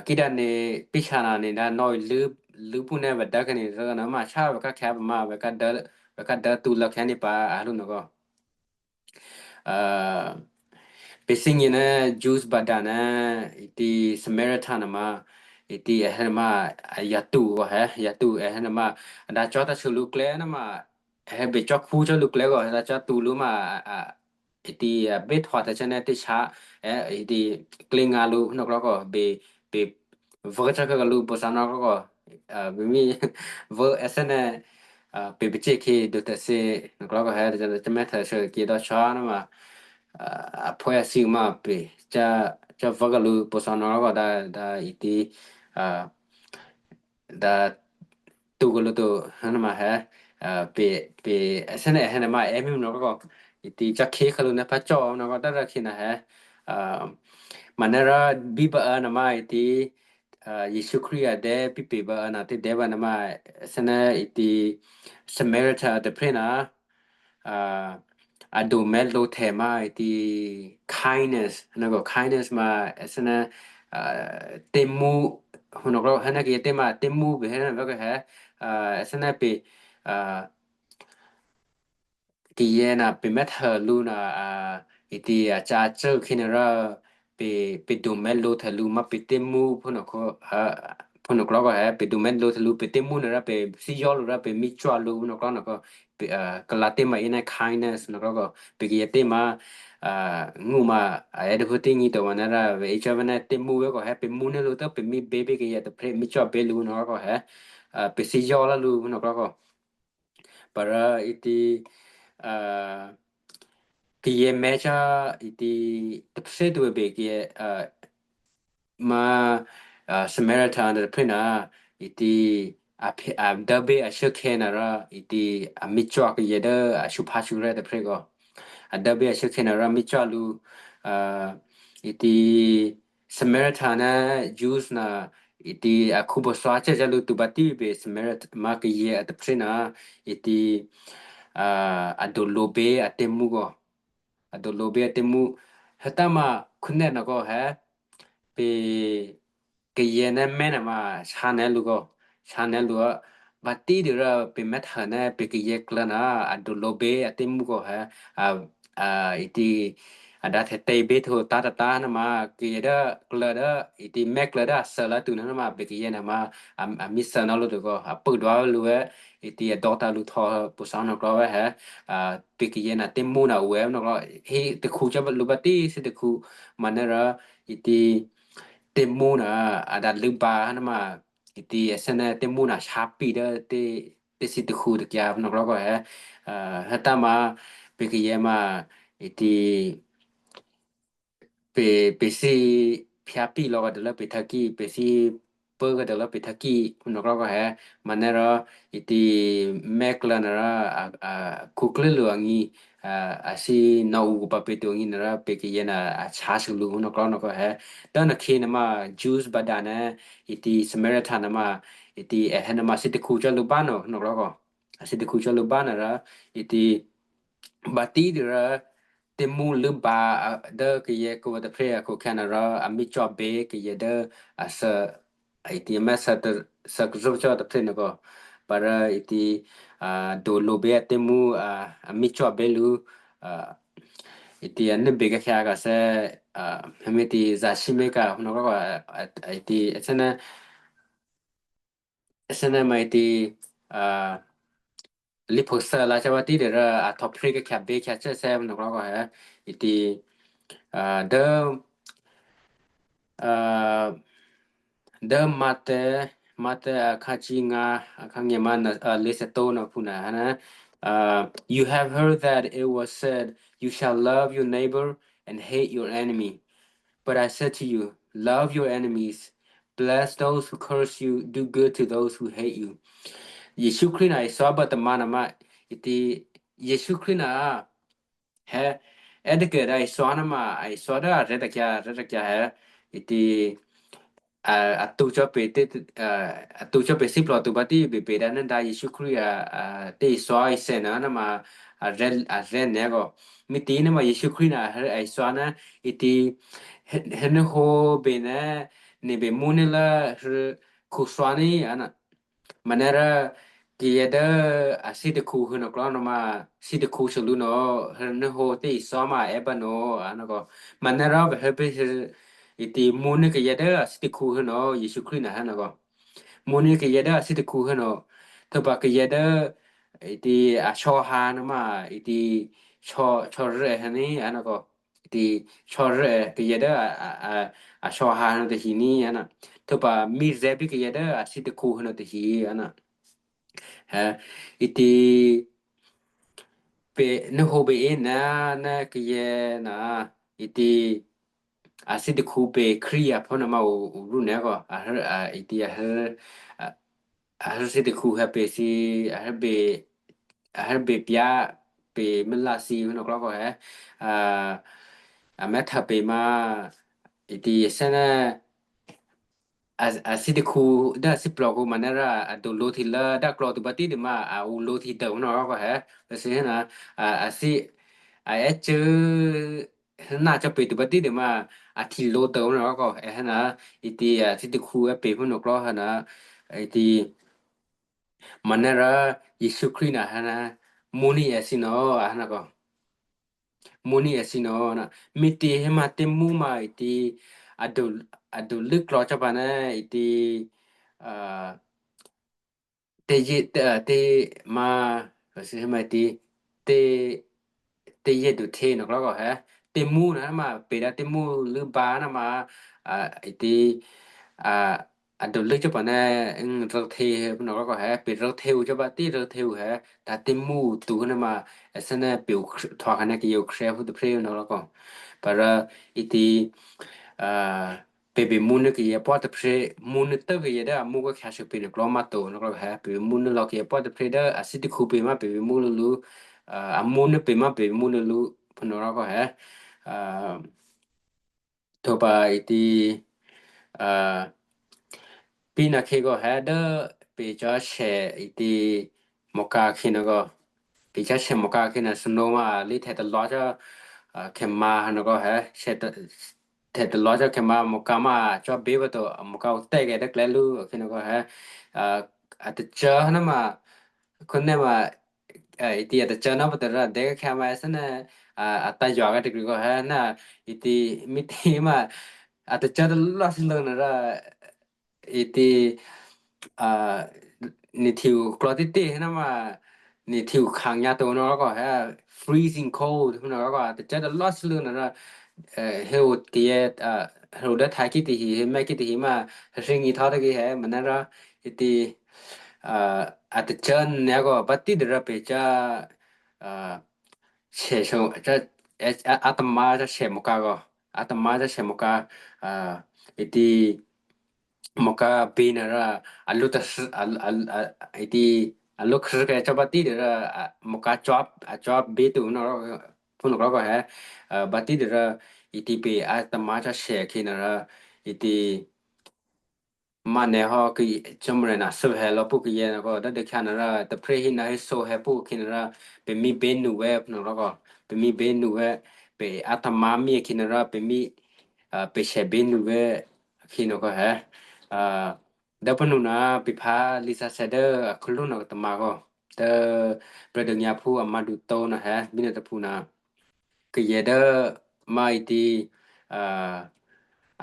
kiˇ daꞈ neˍ piˇ sha naˍ neˍ daꞈ nawˬ leuˉ puˇ neˇ ve daꞈ kehˬ neˍ zaˇ naˍ maˇ shaˉ ve kaꞈ hkeh maˇ ve, ve kaꞈ daꞈ tuˬ leh hkeh neˍ paˍ a lo naˍ k'o Peˇ siˉ nyi naˍ, Jews baꞈ daꞈ naˍ, i ti Samaritan naˍ ma, i ti a heh naˍ ma, yaꞈ tuˬ k'o heh, yaꞈ tuˬ a heh naˍ ma, daꞈ cawˇ taˇ shuˍ lo kleh naˍ ma, a heh beˬ cawˇ hkuˇ cawˇ lo kleh k'o, daꞈ cawˇ tuˬ lo ma, i ti beˇ htawnˍ htaꞈ chehˇ naˍ teˇ shaꞈ, i ti kleh ngaˬ lo nawˬ k'aw k'o, beˬ, beˬ veuˇ cawˇ hk'e lo bon saˍ nawˬ k'aw k'o, beˬ miˇ veuˇ a sehˉ naˍ, peˬ peˬ ceˇ hk'e doˬ tehꞈ sheˍ nawˬ k'aw k'o heh, mehˉ htaꞈ shuˍ kehˬ dawˇ chaw naˍ ma, a hpawˇ a shu ma peˬ, cawˇ veuˇ kaꞈ lo bon saˍ nawˬ k'aw k'o daꞈ, daꞈ i ti daꞈ tuˬ kaꞈ lo tuˬ naˍ ma heh, peˬ, peˬ a sehˉ naˍ a heh naˍ ma ehˉ miˇ nawˬ k'aw k'o, i ti cawˇ hk'e hk'e lo naˍ hpaˇ cawˇ nawˬ k'aw taˇ daꞈ hk'e naˍ heh, maˇ naˍ raˇ biˇ baꞈ naˍ ma i ti Yeˍsuˆ Hkriꞈ a dehꞈ piˇ peˬ baꞈ naˍ teˇ dehꞈ baꞈ naˍ ma, a sehˉ naˍ i ti Samaritan teh hpehꞈ naˍ, a doˬ mehˉ lo htehꞈ ma i ti kindness, kindness ma, a sehˉ naˍ teˇ mvuhˇ, nawˬ k'aw heh naˍ kehˬ teˇ ma teˇ mvuhˇ ve heh naˍ ve k'o heh, a sehˉ naˍ peˬ kehˬ yehˬ naˍ peˬ mehˉ htaꞈ lo naˍ, i ti a ca ceuˇ hk'e naˍ raˇ, peˬ, peˬ doˬ mehˉ lo htehꞈ lo maˇ peˬ teˇ mvuhˇ hpu nawˬ k'aw k'o heh, peˬ doˬ mehˉ lo htehꞈ lo peˬ teˇ mvuhˇ naˍ raˇ, peˬ siˉ yawˇ lo raˇ, peˬ miˇ cawˇ lo nawˬ k'aw nawˬ k'aw, ka la teˇ ma i naˍ kindness nawˬ k'aw k'o, peˬ kehˬ yehˬ teˇ ma, nguˇ ma, a yaꞈ teˇ hpu teˇ nyi taˍ ma naˍ raˇ ve i ca ve naˍ teˇ mvuhˇ ve k'o heh, peˬ mvuhˇ neˇ lo taˇ peˬ miˇ beˇ beˇ kehˬ yehˬ teh hpehꞈ miˇ cawˇ beˇ lo nawˬ k'aw k'o heh, peˬ siˉ yawˇ laˇ lo nawˬ k'aw k'o Paˍ raˇ i ti, kehˬ yehˬ mehˉ caˇ i ti, teˇ hpehꞈ tuˬ ve beˬ kehˬ yehˬ, maˇ, Samaritan teh hpehꞈ naˍ, i ti, a daꞈ beˇ a shu hkeh naˍ raˇ, i ti, a miˇ cawˇ kehˬ yehˬ daꞈ a shu hpaˇ shu rehˇ teh hpehꞈ k'o, a daꞈ beˇ a shu hkeh naˍ raˇ miˇ cawˇ lo, i ti, Samaritan naˍ, Jews naˍ, i ti, a hkuˇ bon sawˉ cehˇ caˇ lo tuˬ baˬ tiˉ ve beˬ Samaritan maˇ kehˬ yehˬ a teh hpehꞈ naˍ, i ti, a doˬ lo beˇ a teˇ mvuhˇ k'o, a doˬ lo beˇ a teˇ mvuhˇ, heh taˇ maˇ hkuˇ nehˆ nawˬ k'o heh, peˬ kehˬ yehˬ naˍ mehˉ naˍ ma sha nehˉ lo k'o, sha nehˉ lo, baˬ tiˉ tuˬ raˇ peˬ mehˉ htaꞈ naˍ peˬ kehˬ yehˬ k'leuꞈ naˍ, a doˬ lo beˇ a teˇ mvuhˇ k'o heh, i ti, a daꞈ htehꞈ te beˇ hto taˇ taˇ taˇ naˍ ma, kehˬ yehˬ daꞈ k'leuꞈ daꞈ, i ti mehˉ k'leuꞈ daꞈ a suh laˇ tuˬ naˍ ma, peˬ kehˬ yehˬ naˍ ma, a miˇ suh naˍ lo tuˬ k'o, a peuˬ daꞈ lo ve, i ti a dawˇ taˍ lo htawˇ bon sawˉ nawˬ k'aw ve heh, peˬ kehˬ yehˬ naˍ teˇ mvuhˇ naˍ oˬ ve nawˬ k'aw, heˆ teˇ hkuˇ caˇ lo baˬ tiˉ suh teˇ hkuˇ, maˇ naˍ raˇ, i ti, teˇ mvuhˇ naˍ, a daꞈ leuˉ baˬ naˍ ma, i ti a sehˉ naˍ teˇ mvuhˇ naˍ sha piˇ daꞈ, teˇ suh teˇ hkuˇ teˇ kehˬ nawˬ k'aw k'o heh, heh taˇ maˇ, peˬ kehˬ yehˬ ma, i ti, peˬ, peˬ siˉ hpaˇ piˇ law g'a dehꞈ laˇ peˬ htaˇ kiˇ, peˬ siˉ peuˬ g'a dehꞈ laˇ peˬ htaˇ kiˇ nawˬ k'aw k'o heh, maˇ naˍ raˇ, i ti, mehˉ k'leuꞈ naˍ raˇ, hkuˇ k'leuꞈ lo a nyi, a siˉ naˍ uˬ k'o paˍ peˬ tuˬ a nyi naˍ raˇ peˬ kehˬ yehˬ naˍ a sha shuˍ lo nawˬ k'aw nawˬ k'aw heh, taˇ naˍ hk'e naˍ ma, Jews baˬ daꞈ naˍ, i ti Samaritan naˍ ma, i ti a heh naˍ ma suh teˇ hkuˇ caˇ lo baˬ nawˬ, nawˬ k'aw k'o, a suh teˇ hkuˇ caˇ lo baˬ naˍ raˇ, i ti, baˬ tiˉ tuˬ raˇ, teˇ mvuhˇ leuˉ baˬ, daꞈ kehˬ yehˬ k'oˆ ve teh hpehꞈ a hkuˇ hkeh naˍ raˇ, a miˇ cawˇ beˇ kehˬ yehˬ daꞈ, a suh, i ti mehˉ suh, suh k'o zuhˆ cawˇ teh hpehꞈ nawˬ k'aw, paˍ raˇ i ti, doˬ lo beˇ a teˇ mvuhˇ, a miˇ cawˇ beˇ lo, i ti a neˇ beˬ g'a hkeh a kaꞈ sehˉ, heh mehˉ ti zaꞈ shiˉ mehˉ kaꞈ nawˬ k'aw k'o, i ti a sehˉ naˍ, a sehˉ naˍ ma i ti, liꞈ hpu suh la caˇ baˬ tiˉ tuˬ raˇ a htawnˍ hpehˇ g'a hkeh beˇ hkeh cehˇ sehˉ nawˬ k'aw k'o heh, i ti, daꞈ, daꞈ maˇ te, maˇ te a hkaˇ chi ngaˇ, a hkaˇ ngeh ma, le se to nawˬ hpu naˍ, You have heard that it was said, 'You shall love your neighbor and hate your enemy.' But I said to you, love your enemies, bless those who curse you, do good to those who hate you. Yeˍsuˆ Hkriꞈ naˍ Iˉsaˍreˍlaˆ baˆ taˍ ma naˍ ma, i ti Yeˍsuˆ Hkriꞈ naˍ, heh, eˉ teˇ kehˬ daꞈ Iˉsaˍ naˍ ma, Iˉsaˍ daꞈ rehˉ taˍ kya, rehˉ taˍ kya heh, iˉ tiˉ, a, a tu cawˇ peˬ teˇ, a tu cawˇ peˬ siˉ plawˬ tuˬ baˆ tiˉ beˬ peˬ daꞈ neˇ daꞈ Yeˍsuˆ Hkriꞈ, a, teˇ Iˉsaˍ Iˉsaˍ naˍ naˍ ma, a rehˉ, a rehˉ nehˬ k'o, miˬ tiˉ naˍ ma Yeˍsuˆ Hkriꞈ naˍ Iˉsaˍ naˍ, iˉ tiˉ, heh, neˇ ho beˬ nehˬ, neˇ beˬ mvuhˇ neˇ laˇ hui hkuˇ shuaˍ neˇ a naˍ. Maˇ nehˬ raˇ, ke yehˬ deuˇ a siˉ teˇ hkuˇ hui nawˬ k'lawˇ naˍ ma, siˉ teˇ hkuˇ shuˍ lu nawˬ, neˇ ho teˇ Iˉsaˍ ma ehˉ baˆ nawˬ a naˍ k'o, maˇ nehˬ raˇ ve heh peˇ, iˉ tiˉ mvuhˇ neˇ ke yehˬ deuˇ a siˉ teˇ hkuˇ hui nawˬ Yeˍsuˆ Hkriꞈ naˍ heh naˍ k'o, mvuhˇ neˇ ke yehˬ deuˇ a siˉ teˇ hkuˇ hui nawˬ, htawˇ pa ke yehˬ deuˇ, iˉ tiˉ a chaw ha naˍ ma, iˉ tiˉ, chaw, chaw rehˉ heh neˇ a naˍ k'o, iˉ tiˉ chaw rehˉ ke yehˬ deuˇ, a, a, a, a chaw ha hui nawˬ teˇ hiˍ neˇ a naˍ. Htawˇ pa miˇ zehˇ piˇ ke yehˬ deuˇ a siˉ teˇ hkuˇ hui nawˬ teˇ hiˍ a naˍ. Heh, iˉ tiˉ, peˬ neˇ ho beˬ eˉ naˍ, neˇ ke yehˬ naˍ, iˉ tiˉ, a siˉ teˇ hkuˇ peˬ Hkriꞈ yaˇ hpawˇ naˍ ma uˬ, uˬ ruˇ nehˬ k'o, a, iˉ tiˉ, a, a siˉ teˇ hkuˇ heh peˬ shiˍ, a, a hui beˬ piˇ, peˬ mvuhˇ laˇ shiˍ ve nawˬ k'lawˇ k'o heh, a, a mehˉ htaꞈ peˬ ma, iˉ tiˉ yehˬ sehˉ neˇ, a, a siˉ teˇ hkuˇ daꞈ a siˉ plawˬ k'o maˇ nehˬ raˇ, a doˬ lo hteˇ leh daꞈ k'lawˇ tuˬ baˆ tiˉ teˇ ma, a uˬ lo hteˇ deuꞈ ve nawˬ k'lawˇ k'o heh, a siˉ heh naˍ, a, a siˉ, a ehˉ ceuˬ naˆ cawˇ peˬ tuˬ baˆ tiˉ teˇ ma, a hteˇ lo deuꞈ ve nawˬ k'lawˇ k'o heh naˍ, iˉ tiˉ a siˉ teˇ hkuˇ ehˉ peˬ ve nawˬ k'lawˇ heh naˍ, iˉ tiˉ maˇ nehˬ raˇ, Yeˍsuˆ Hkriꞈ naˍ heh naˍ, mvuhˇ neˇ ehˉ shiˍ nawˬ a heh naˍ k'o, mvuhˇ neˇ ehˉ shiˍ nawˬ naˍ, miˇ teˇ heh ma teˇ mvuhˇ ma iˉ tiˉ, a, a doˬ leuˉ k'lawˇ cawˇ paˍ neˇ iˉ tiˉ, a, teˇ yehˬ, teˇ, a, teˇ ma, a, teˇ, teˇ yehˬ duˬ hteˇ nawˬ k'lawˇ k'o heh, teˇ mvuhˇ naˍ ma peˬ daꞈ teˇ mvuhˇ leuˉ ba naˍ ma, a, iˉ tiˉ, a, a doˬ leuˉ cawˇ paˍ neˇ, reuˬ hteˇ ve nawˬ k'lawˇ k'o heh, peˬ reuˬ hteˇ uˬ cawˇ paˍ tiˉ reuˬ hteˇ uˬ heh, daꞈ teˇ mvuhˇ tuˬ hui naˍ ma, a sehˉ neˇ peˬ htawˇ hk'a neˇ ke yehˬ uˬ Hkriꞈ yaˇ hpu teˇ hpeˇ ve nawˬ k'lawˇ k'o, pa raˇ iˉ tiˉ, a, peˬ beˬ mvuhˇ neˇ ke yehˬ pawˆ teˇ hpeˇ, mvuhˇ neˇ teuˆ ve yehˬ deuˇ a mvuhˇ g'uˇ hk'a shuˍ peˬ nawˬ k'lawˇ maˇ toꞈ nawˬ k'lawˇ heh, peˬ beˬ mvuhˇ neˇ law ke yehˬ pawˆ teˇ hpeˇ deuˇ a siˉ teˇ hkuˇ peˬ maˇ peˬ beˬ mvuhˇ lo lo, a, a mvuhˇ neˇ peˬ maˇ peˬ beˬ mvuhˇ lo lo, hpu nawˬ k'lawˇ k'o heh, a, htawˇ pa iˉ tiˉ, a, piˇ naˍ hk'e k'o heh deuˇ, peˬ caˇ shehˍ iˉ tiˉ mawˬ ka hk'e naˍ k'o, peˬ caˇ shehˍ mawˬ ka hk'e naˍ snow ma liˇ htehꞈ taˍ lawˇ caˇ, a, hkeh ma nawˬ k'o heh, htehꞈ taˍ lawˇ caˇ hkeh ma mawˬ ka maˇ cawˇ beˇ pa taw mawˬ ka uˬ tehˆ geh dehˆ klehˉ luˇ hk'e naˍ k'o heh, a, a teˇ caˇ naˍ ma, hk'o neˇ ma, iˉ tiˉ a teˇ caˇ naˍ pa taw raˇ dehˆ hkeh ma sehˉ neˇ, a, a taˇ yaw g'a teˇ g'uiˬ k'o heh naˍ, iˉ tiˉ miˇ teˇ ma, a teˇ caˇ taˍ lawˇ shiˍ leuˬ naˍ raˇ, iˉ tiˉ, a, neˇ hteˇ uˬ k'lawˇ teˇ teˇ heh naˍ ma, neˇ hteˇ uˬ hkanˍ nya tuˬ nawˬ k'o heh, freezing cold hpu nawˬ k'o a teˇ caˇ taˍ lawˇ shiˍ leuˬ naˍ raˇ, heh oˬ teˇ yehˬ, a, heh oˬ dawˇ htaiˍ kiˇ teˇ hiˍ, heh mehˆ kiˇ teˇ hiˍ ma, heh hreˇ nyi htawˇ teˇ g'uiˬ heh maˇ nehˬ raˇ, iˉ tiˉ, a, a teˇ caˇ nehˬ k'o baˆ tiˉ deuˬ raˇ peˬ caˇ, a, shehˍ, a, a taˍ ma caˇ shehˍ mawˬ ka k'o, a taˍ ma caˇ shehˍ mawˬ ka, a, iˉ tiˉ mawˬ ka beˬ naˍ raˇ, a lo, iˉ tiˉ a lo hk'e cawˇ baˆ tiˉ deuˬ raˇ, mawˬ ka cawˇ, a cawˇ beˬ tuˬ nawˬ, hpu nawˬ k'lawˇ k'o heh, baˆ tiˉ deuˬ raˇ, iˉ tiˉ peˬ a taˍ ma caˇ shehˍ hk'e naˍ raˇ, iˉ tiˉ maˇ nehˬ haw ke, Jawˇmawˇ Yeˍsuˆ naˍ suh heh law puˇ ke yehˬ naˍ k'o, daꞈ dehꞈ hk'e naˍ raˇ, teˇ hpeˇ heˆ naˍ heˆ so heh puˇ hk'e naˍ raˇ, peˬ miˇ beˬ nuˬ ve hpu nawˬ k'lawˇ k'o, peˬ miˇ beˬ nuˬ ve, peˬ a taˍ ma miˇ hk'e naˍ raˇ, peˬ miˇ, a, peˬ shehˍ beˬ nuˬ ve hk'e nawˬ k'o heh, a, daꞈ pa nuˬ naˍ, peˬ hpaˇ liˇ sa shehˍ deuˇ a hk'aw lo naˍ taˍ ma k'o, deuˇ brother Nyi Hpu a ma duˬ to naˍ heh, miˇ naˍ teˇ hpu naˍ, ke yehˬ deuˇ maˇ iˉ tiˉ, a,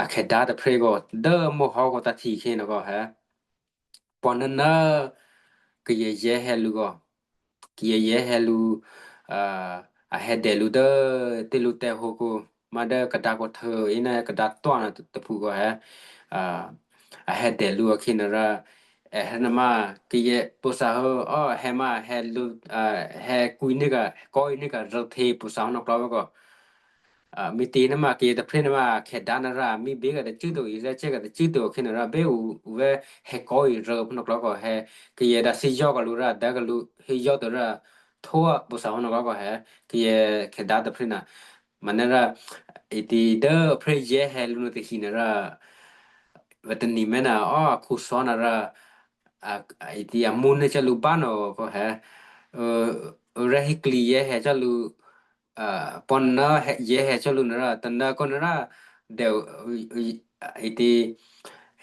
a hkehˍ daꞈ teˇ hpeˇ k'o, deuˇ mawˇ hawˉ k'o taˇ htiˇ hk'e naˍ k'o heh, paw naˉ naˉ, ke yehˬ yehˬ heh lo k'o, ke yehˬ yehˬ heh lo, a, a heh dehˬ lo deuˇ teˇ lo teh ho k'o, maˇ deuˇ ka daꞈ k'o hteu eˉ naˇ ka daꞈ tawˆ naˍ teˇ hpu k'o heh, a, a heh dehˬ lo a hk'e naˍ raˇ, heh naˍ ma, ke yehˬ po shaˍ hui, a, heh ma, heh lo, a, heh kuˬ neˇ kaꞈ kawˆ neˇ kaꞈ reuˬ hteˇ po shaˍ hui nawˬ k'lawˇ ve k'o, a, miˇ teˇ naˍ ma ke yehˬ teˇ hpeˇ naˍ ma hkehˍ daꞈ naˍ raˇ, miˇ beˬ kaꞈ teˇ cuˉ tuˬ, Iˉsaˍreˍlaˆ cehˇ kaꞈ teˇ cuˉ tuˬ hk'e naˍ raˇ, beˬ uˬ ve heh kawˆ iˉ reuˬ hpu nawˬ k'lawˇ k'o heh, ke yehˬ daꞈ shiˍ yawˇ kaꞈ lo raˇ, daꞈ kaꞈ lo, heˆ yawˇ tuˬ raˇ, htoˇ a bon saˍ awˬ naw k'o k'o heh, ke yehˬ hkeh daꞈ teˇ hpehꞈ naˍ, maˇ naˉ raˇ, iˉ tiˉ dawˇ hpehꞈ yehˬ heh lo naw teˇ hk'e naˍ raˇ, ve teˇ nyi mehˉ naˍ, awˬ hk'oˆ suhˉ naˍ raˇ, iˉ tiˉ a mvuhˇ neˇ caˇ lo baˆ naˍ k'o heh, awˬ rehˉ Hinˉ Hkiˇ Liꞈ yehˬ heh caˇ lo, paw naˍ naˉ yehˬ heh caˇ lo naˍ raˇ, taˍ naˍ k'o naˍ raˇ, dehꞈ, iˉ tiˉ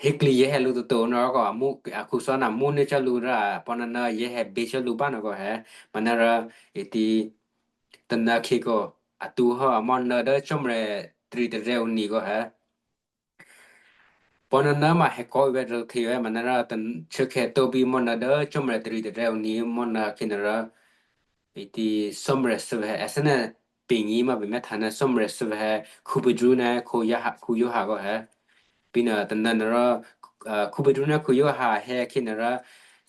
Hinˉ Hkiˇ Liꞈ yehˬ heh lo to to naˍ k'o, a mvuhˇ a hk'oˆ suhˉ naˍ mvuhˇ neˇ caˇ lo naˍ, paw naˍ naˉ yehˬ heh beˬ caˇ lo baˆ naˍ k'o heh, maˇ naˉ raˇ, iˉ tiˉ taˍ naˍ hk'e k'o, a tu hawˇ a mawˇ naˉ dawˇ cawˇ mehˍ leh, teˇ riˍ teˇ reh awˬ nyi k'o heh, paw naˍ naˉ maˇ heh kawˆ ve reuˬ hteˇ ve maˇ naˉ raˇ, chi hk'e to biˇ mawˇ naˉ dawˇ cawˇ mehˍ leh, teˇ riˍ teˇ reh awˬ nyi mawˇ naˉ hk'e naˍ raˇ, iˉ tiˉ sawˉ mehˍ leh suh ve heh, a suhˉ naˉ peꞈ nyi maˇ beˬ mehˉ htaꞈ naˉ sawˉ mehˍ leh suh ve heh hk'uˇ beˬ druˇ naˉ hk'oˆ yaˇ haꞈ hk'oˆ yaˇ haꞈ k'o heh, piˇ naˍ taˍ naˍ naˍ raˇ, hk'uˇ beˬ druˇ naˉ hk'oˆ yaˇ haꞈ heh hk'e naˍ raˇ,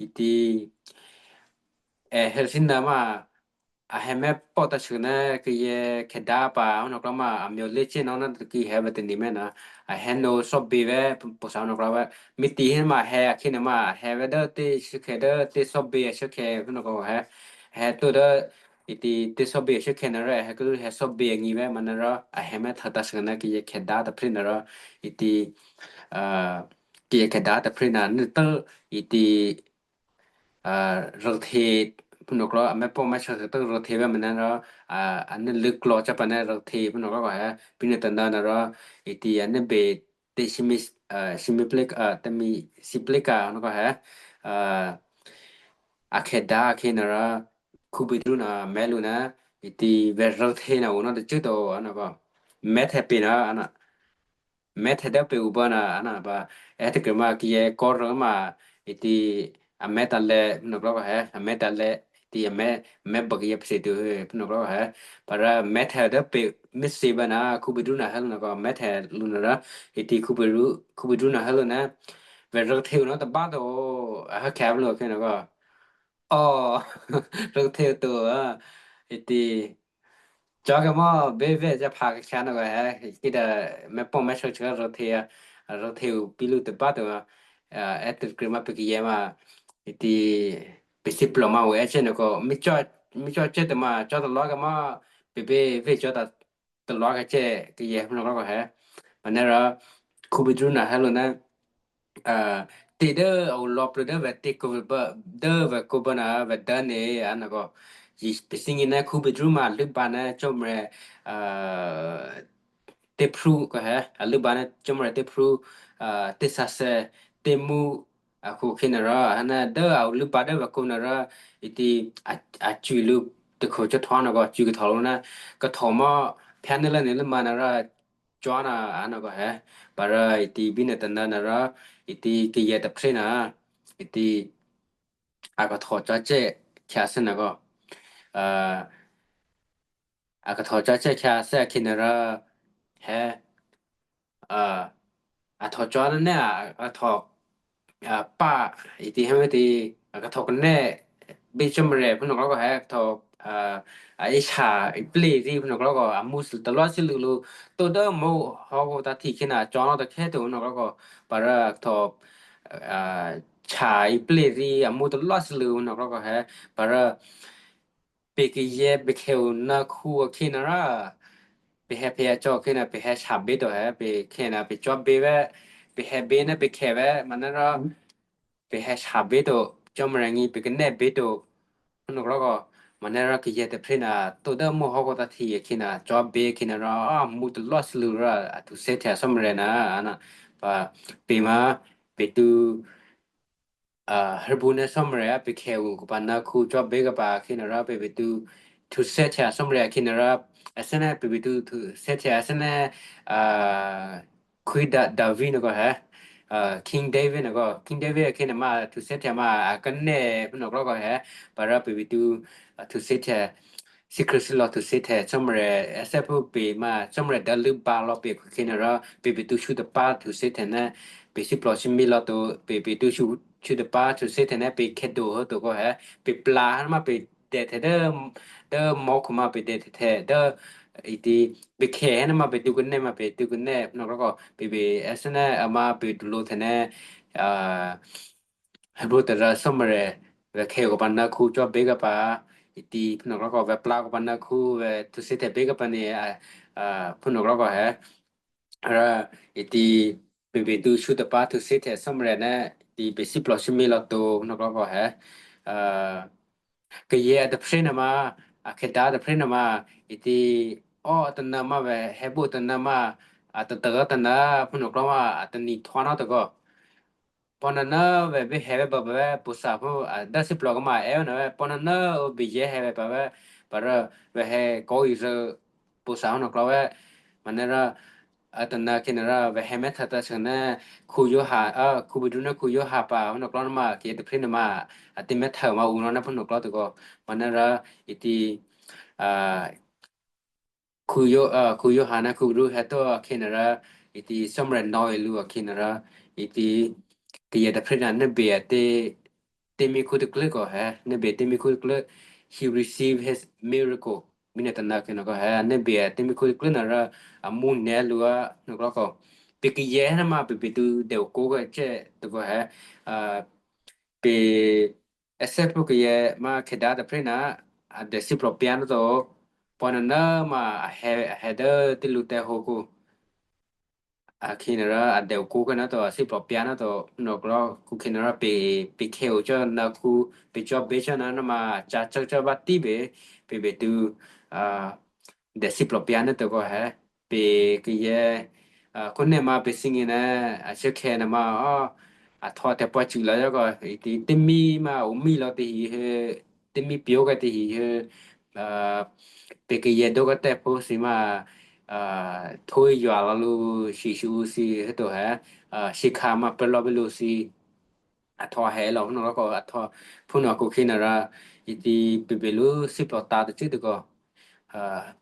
iˉ tiˉ, ehˍ, heh shiˉ naˍ maˇ, a heh mehˉ pawˆ taˇ shiˍ naˉ ke yehˬ hkeh daꞈ paˍ awˬ naw k'o maˇ, a meh awˬ leˇ ceˇ naw naˉ teˇ hk'e heh ve teˇ nyi mehˉ naˍ, a heh naw sawˉ beˬ ve, paw saˍ awˬ naw k'o ve, miˬ tiꞈ heˆ maˇ heh a hk'e naˍ maˇ, heh ve dawˇ teˇ shiˉ hkeh dawˇ teˇ sawˉ beˬ a shiˉ hkeh ve naw k'o heh, heh toˇ dawˇ, iˉ tiˉ teˇ sawˉ beˬ a shiˉ hkeh naˍ raˇ, heh k'o heh sawˉ beˬ a nyi ve maˇ naˉ raˇ, a heh mehˉ htaꞈ taˇ shiˍ naˉ ke yehˬ hkeh daꞈ teˇ hpehꞈ naˍ raˇ, iˉ tiˉ, ke yehˬ hkeh daꞈ teˇ hpehꞈ naˍ, neˇ tawˇ, iˉ tiˉ reuˬ hteˇ, hpu naw k'o a mehˉ pawˆ mehˉ shawˍ tawˇ reuˬ hteˇ ve maˇ naˉ raˇ, a neˇ leuˉ k'aw caˇ pa naˉ reuˬ hteˇ hpu naw k'o k'o heh, piˇ naˍ taˍ naˍ naˍ raˇ, iˉ tiˉ a neˇ beˬ teˇ shiˍ miˇ, shiˍ miˇ pehˍ, teˇ miˇ shiˍ pehˍ kaꞈ naw k'o heh, a hkeh daꞈ hk'e naˍ raˇ, hk'uˇ beˬ druˇ naˉ mehˉ lo naˉ, iˉ tiˉ ve reuˬ hteˇ naˍ awˬ naw teˇ ceuˬ taw a naw k'o, mehˉ hteh peˬ naˍ a naˍ mehˉ hteh dawˇ peˬ uˍ baˆ naˍ a naˍ pa, ehˉ teˇ hkui maˇ ke yehˬ kawˇ reuˬ maˇ, iˉ tiˉ a mehˉ taˍ leh hpu naw k'o k'o heh, a mehˉ taˍ leh, iˉ tiˉ a mehˉ mehˉ baˬ ke yehˬ hpehꞈ tuˬ hpu naw k'o k'o heh, pa raˇ mehˉ hteh dawˇ peˬ mehˉ seˍ baˆ naˍ hk'uˇ beˬ druˇ naˉ heh lo naw k'o mehˉ hteh lo naˍ raˇ, iˉ tiˉ hk'uˇ beˬ druˇ hk'uˇ beˬ druˇ naˉ heh lo naˉ, ve reuˬ hteˇ awˬ naw teˇ baˆ taw, a hkeh ve lo hk'e naw k'o, awˬ, reuˬ hteˇ tuˬ, iˉ tiˉ cawˇ k'ai mawˇ beˇ ve ca hpaˍ hk'e naw k'o heh, iˉ tiˉ mehˉ pawˆ mehˉ shawˍ chi reuˬ hteˇ, reuˬ hteˇ uˍ piˇ lo teˇ baˆ tuˬ, ehˉ teˇ hkui maˇ peˬ ke yehˬ maˇ, iˉ tiˉ peˬ siˉ plawˍ maˇ oˬ ehˉ chehˇ naw k'o, miˇ cawˇ cehˇ tuˬ maˇ cawˇ taˍ lawˉ k'ai mawˇ, peˬ beˇ ve cawˇ taˍ lawˉ k'ai cehˇ ke yehˬ hpu naw k'o k'o heh, maˇ naˉ raˇ, hk'uˇ beˬ druˇ naˉ heh lo naˉ teˇ dawˇ awˬ lawn pleuˬ dawˇ ve teˇ ko ve dawˇ ve ko baˆ naˍ ve dawˇ neˇ a naˍ k'o, peˬ siˉ nyi naˉ hk'uˇ beˬ druˇ maˇ leuˉ baˆ naˉ cawˇ mehˍ leh teˇ hpruˇ k'o heh, a leuˉ baˆ naˉ cawˇ mehˍ leh teˇ hpruˇ, teˇ sha seh, teˇ mvuhˇ, a hk'oˆ hk'e naˍ raˇ, a naˉ dawˇ awˬ leuˉ baˆ dawˇ ve ko naˍ raˇ, iˉ tiˉ a cuˬ lo teˇ hkui cawˇ htawˇ naˍ k'o, cuˬ kuiˬ htawˇ lo naˉ, kuiˬ htawˇ mawˇ hpehꞈ neˇ leh neˇ leuˉ maˇ naˍ raˇ, cawˇ naˉ a naˍ k'o heh, pa raˇ iˉ tiˉ biˇ naˍ taˍ naˍ naˍ raˇ, iˉ tiˉ ke yehˬ teˇ hpehꞈ naˍ, iˉ tiˉ a kuiˬ htawˇ cawˇ cehˇ hkeh a suhˉ naˍ k'o, a kuiˬ htawˇ cawˇ cehˇ hkeh a suhˉ hk'e naˍ raˇ, heh, a htawˇ cawˇ neˇ, a htawˇ paˆ, iˉ tiˉ heh ve teˇ, a kuiˬ htawˇ ka neˇ, beˇ cawˇ mehˍ leh hpu naw k'o k'o heh, a htawˇ a iˉ shaˍ iˉ pliˇ riˇ hpu naw k'o k'o, a mvuhˇ suhˍ taˍ lawˉ suhˉ lo lo, toˇ dawˇ mawˇ hawˉ k'o taˇ htiˇ hk'e naˍ cawˇ naˉ taˇ hkehˉ tuˬ hpu naw k'o k'o, pa raˇ a htawˇ chaˍ iˉ pliˇ riˇ a mvuhˇ taˍ lawˉ suhˉ lo hpu naw k'o k'o heh, pa raˇ peˬ ke yehˬ peˬ hkeh oˬ naˉ hk'u a hk'e naˍ raˇ, peˬ heh hpehꞈ a cawˇ hk'e naˍ, peˬ heh shaˍ beˇ tuˬ heh, peˬ hkeh naˍ peˬ cawˇ beˇ ve, peˬ heh beˇ naˉ peˬ hkeh ve maˇ naˉ raˇ, peˬ heh shaˍ beˇ tuˬ cawˇ mehˍ leh nyi peˬ ka neˇ beˇ tuˬ hpu naw k'o k'o, maˇ naˉ raˇ ke yehˬ teˇ hpehꞈ naˍ, toˇ dawˇ mawˇ hawˉ k'o taˇ htiˇ hk'e naˍ cawˇ beˇ hk'e naˍ raˇ, a mvuhˇ taˍ lawˉ suhˉ lo raˇ a tuˬ sehˉ htehꞈ a sawˉ mehˍ leh naˍ, a naˍ pa, peˬ maˇ, peˬ tuˬ Heh bu neˇ sawˉ mehˍ leh a peˬ hkeh oˬ k'o pa naˉ hk'u cawˇ beˇ k'o pa hk'e naˍ raˇ, peˬ peˬ tuˬ, tuˬ sehˉ htehꞈ a sawˉ mehˍ leh hk'e naˍ raˇ, a sehˉ neˇ peˬ peˬ tuˬ, tuˬ sehˉ htehꞈ a sehˉ neˇ, Hkui Daˍviˆ naˍ k'o heh, King David naˍ k'o, King David hk'e naˍ maˇ tuˬ sehˉ htehꞈ maˇ a ka neˇ hpu naˬ k'o k'o heh, pa raˇ peˬ peˬ tuˬ, tuˬ sehˉ htehꞈ, chi Hkriꞈ suh lawˬ tuˬ sehˉ htehꞈ cawˇ mehˍ leh, a sehˉ hpu peˬ maˇ cawˇ mehˍ leh daꞈ leuˉ ba lawˬ peˬ hk'e naˍ raˇ, peˬ peˬ tuˬ shu teˇ paˉ tuˬ sehˉ htehꞈ neˇ, peˬ shiˉ plawˍ shiˉ miˇ lawˬ tuˬ, peˬ peˬ tuˬ shu, shu teˇ paˉ tuˬ sehˉ htehꞈ neˇ peˬ hkeh doˬ hui tuˬ k'o heh, peˬ pla ha maˇ peˬ dehˬ htehꞈ dawˇ, dawˇ mawˇ hk'oˆ maˇ peˬ dehˬ htehꞈ dawˇ, iˉ tiˉ peˬ hkeh heh naˉ maˇ peˬ tuˬ ka neˇ maˇ peˬ tuˬ ka neˇ hpu naˬ k'o k'o, peˬ peˬ a sehˉ neˇ a maˇ peˬ tuˬ lo htehꞈ neˇ, Heh bu teˇ raˇ sawˉ mehˍ leh, hkeh oˬ k'o pa naˉ hk'u cawˇ beˇ k'o pa, Iˉ ti hpu nawˬ k'aw k'o ve pla k'o pa na hkuˇ ve htu seˉ htehꞈ beˇ kaˇ pa ne, hpu nawˬ k'aw k'o heh, iˉ ti, peˍ beˍ tu shu teˇ paˉ htu seˉ htehꞈ suhˉ meh leh neˉ, iˉ ti peˍ siˉ plawˍ shiˉ miˇ law to hpu nawˬ k'aw k'o heh, Keyeh a teˇ hpeˇ naˍ ma, a hkeh daꞈ teˇ hpeˇ naˍ ma, iˉ ti, awˇ a te naˍ ma ve heh boˆ te naˍ ma, a te te g'a te naˍ hpu nawˬ k'aw ma a te niˬ htaw naˉ te k'o, paw naˍ naˉ ve beˇ heh ve baˬ ve pon saˍ hpu, daˇ siˉ plawˍ k'o ma ehˉ ve naˍ ve paw naˍ naˉ oˇ beˬ yehˇ heh ve paˍ ve, paˍ raˇ ve heh kawˆ iˉ zuhꞈ pon saˍ hpu nawˬ k'aw ve, maˇ neˉ raˇ, a te naˍ hk'e naˍ raˇ ve heh mehˉ htaꞈ taˇ shehˍ neˉ, hku Yoˇhanˬ, hku Beˍdruˆ naˉ hku Yoˇhanˬ paˍ hpu nawˬ k'aw naˍ ma hk'e teˇ hpeˇ naˍ ma, a te mehˉ htaꞈ ma uˬ naw naˉ hpu nawˬ k'aw te k'o, maˇ neˉ raˇ, iˉ ti, hku Yoˇhanˬ naˉ hku Beˍdruˆ heh toˇ hk'e naˍ raˇ, iˉ ti suhˉ meh leh nawˬ e lu a hk'e naˍ raˇ, iˉ ti, keyeh teˇ hpeˇ naˍ neˇ beˬ a te, teˇ miˇ hkuˇ teˇ hk'leuˆ k'o heh, neˇ beˬ teˇ miˇ hkuˇ teˇ hk'leuˆ, he receive his miracle, miˇ neˉ te naˍ hk'e naˍ k'o heh neˇ beˬ teˇ miˇ hkuˇ teˇ hk'leuˆ naˍ raˇ, a mvuhˇ nehˉ lo a nawˬ k'aw k'o, peˍ keyeh naˍ ma peˍ beˍ tu dehˬ oˬ k'oˆ ve ceh te k'o heh, peˍ, a sehˉ hpu keyeh ma hkeh daꞈ teˇ hpeˇ naˍ, a dehˬ siˉ plawˍ piˇ naˉ to, paw naˍ naˉ ma, a heh daˇ teˇ lo teh ho k'o, a hk'e naˍ raˇ a dehˬ oˬ k'oˆ hk'e naˉ to, a siˉ plawˍ piˇ naˉ to, nawˬ k'aw k'o hk'e naˍ raˇ peˍ, peˍ hkeh oˬ cawˇ naˍ hku, peˍ cawˇ beˇ cawˇ naˍ naˍ ma, ca cawˇ cawˇ baˇ tiˉ ve, peˍ beˍ tu dehˬ siˉ plawˍ piˇ naˉ te k'o heh, peˍ keyeh, k'oˆ neˇ ma peˍ siˉ nyi naˍ, a chehˇ hkeh naˍ ma, a htaw tehꞈ paw cuˬ la yaˇ k'o, iˉ ti teˇ miˇ ma oˍ miˇ law teˇ hiˍ hui, teˇ miˇ piˇ oˇ g'a teˇ hiˍ hui, peˍ keyeh dawˇ g'aˇ tehꞈ hpoˆ siˍ ma, hto e yuˬ a la lo shiˍ shuˍ siˍ heh to heh, shiˍ hkanˍ ma peuˬ law ve lo siˍ, a htaw heh law hpu nawˬ k'aw k'o, a htaw, hpu nawˬ k'o hk'e naˍ raˇ, iˉ ti, peˍ beˍ lo siˉ plawˍ taˍ teˇ ceuˬ te k'o,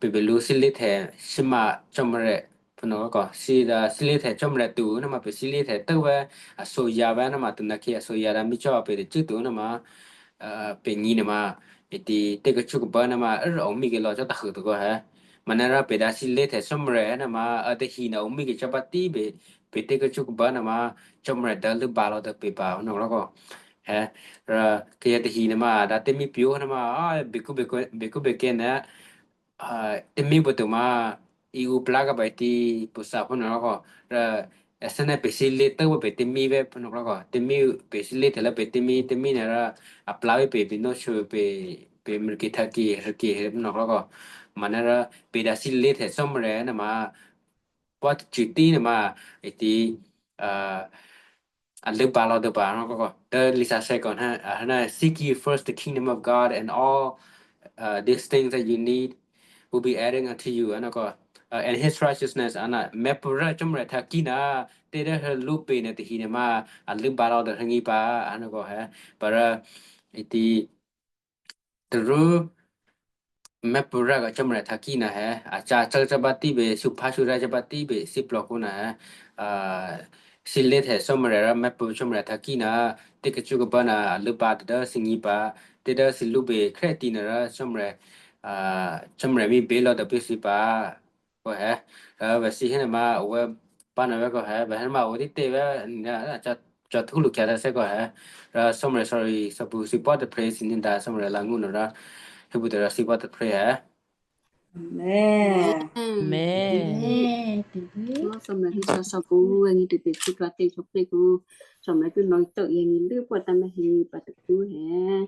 peˍ beˍ lo siˉ leˇ htehꞈ shiˉ ma cawˇ meh rehꞈ, hpu nawˬ k'aw k'o, siˉ leˇ htehꞈ cawˇ meh rehꞈ tuˬ naˍ ma peˍ siˉ leˇ htehꞈ teuˆ ve, a sho yaˇ ve naˍ ma te naˍ hk'e a sho yaˇ daꞈ miˇ cawˇ peˍ teˇ ceuˬ tuˬ naˍ ma, peˍ nyi naˍ ma, iˉ ti, teˇ kaˇ cuˇ kaꞈ baˆ naˍ ma, awˬ miˇ geh law cawˇ taˇ heuˬ te k'o heh, maˇ neˉ raˇ peˍ daꞈ siˉ leˇ htehꞈ cawˇ meh rehꞈ naˍ ma, a teˇ hiˍ naˍ awˬ miˇ geh cawˇ baˆ tiˉ ve, peˍ teˇ kaˇ cuˇ kaꞈ baˆ naˍ ma, cawˇ meh rehꞈ daꞈ leuˆ ba law te peˍ paˍ hpu nawˬ k'aw k'o, heh, keyeh teˇ hiˍ naˍ ma daꞈ teˇ miˇ piˇ oˇ naˍ ma, beˍ kuˇ beˍ kehˇ naˍ, teˇ miˇ pa tuˬ ma, iˉ u pla kaˇ paˍ iˉ ti, pon saˍ hpu nawˬ k'aw k'o, a sehˉ neˉ peˍ siˉ leˇ teuˆ ve peˍ teˇ miˇ ve hpu nawˬ k'aw k'o, teˇ miˇ peˍ siˉ leˇ htehꞈ leh peˍ teˇ miˇ, teˇ miˇ naˍ raˇ, a pla ve peˍ peˍ nawˇ shu peˍ, peˍ meh kehˬ htaˇ kehˬ hk'e hk'e hpu nawˬ k'aw k'o, maˇ neˉ raˇ peˍ daꞈ siˉ leˇ htehꞈ cawˇ meh rehꞈ naˍ ma, paw teˇ ceuˬ tiˉ naˍ ma, iˉ ti, a leuˆ ba law te paˍ hpu nawˬ k'aw k'o, the Lisa said, seek ye first the kingdom of God and all these things that you need will be adding unto you, and his righteousness, a naˍ meh pfuhˇ raˇ cawˇ meh rehꞈ htaˇ kiˇ naˍ, teˇ daˇ hui lo peˍ naˍ teˇ hiˍ naˍ ma, a leuˆ ba law te hk'e nyi paˍ hpu nawˬ k'aw heh, pa raˇ, iˉ ti, te ru meh pfuhˇ raˇ kaꞈ cawˇ meh rehꞈ htaˇ kiˇ naˍ heh, a ca cawˇ cawˇ baˆ tiˉ ve, shu hpaˇ shu raˇ cawˇ baˆ tiˉ ve, siˉ plawˍ k'oˆ naˍ heh, siˉ leˇ htehꞈ cawˇ meh rehꞈ raˇ meh pfuhˇ cawˇ meh rehꞈ htaˇ kiˇ naˍ, teˇ kaˇ cuˇ kaꞈ baˆ naˍ, a leuˆ ba te daˇ siˉ nyi paˍ, teˇ daˇ siˉ lo ve Hkriꞈ tiˍ naˍ raˇ cawˇ meh rehꞈ, cawˇ meh rehꞈ miˇ beˬ law te piˇ siˉ paˍ k'o heh, ve siˉ heˉ naˍ ma awˬ ve paˇ naˍ ve k'o heh, ve heˉ naˍ ma awˬ ve teˇ te ve, cawˬ htuˉ lo hkeh te sehˉ k'o heh, raˇ cawˇ meh rehꞈ sorry, sawˬ pu siˉ paw te hpre siˉ nyi daꞈ cawˇ meh rehꞈ la nguˇ naˍ raˇ, heh pu te raˇ siˉ paw te hpre heh. Aˍmenˇ. Cawˇ meh rehꞈ sawˬ pu yaꞈ nyi teˇ te chi ka te chaw hpehꞈ k'o, cawˇ meh rehꞈ kuiˬ nawˬ tawˆ yaꞈ nyi leuˆ pawˆ taˇ meh heˆ nyi paˍ te kuˬ heh.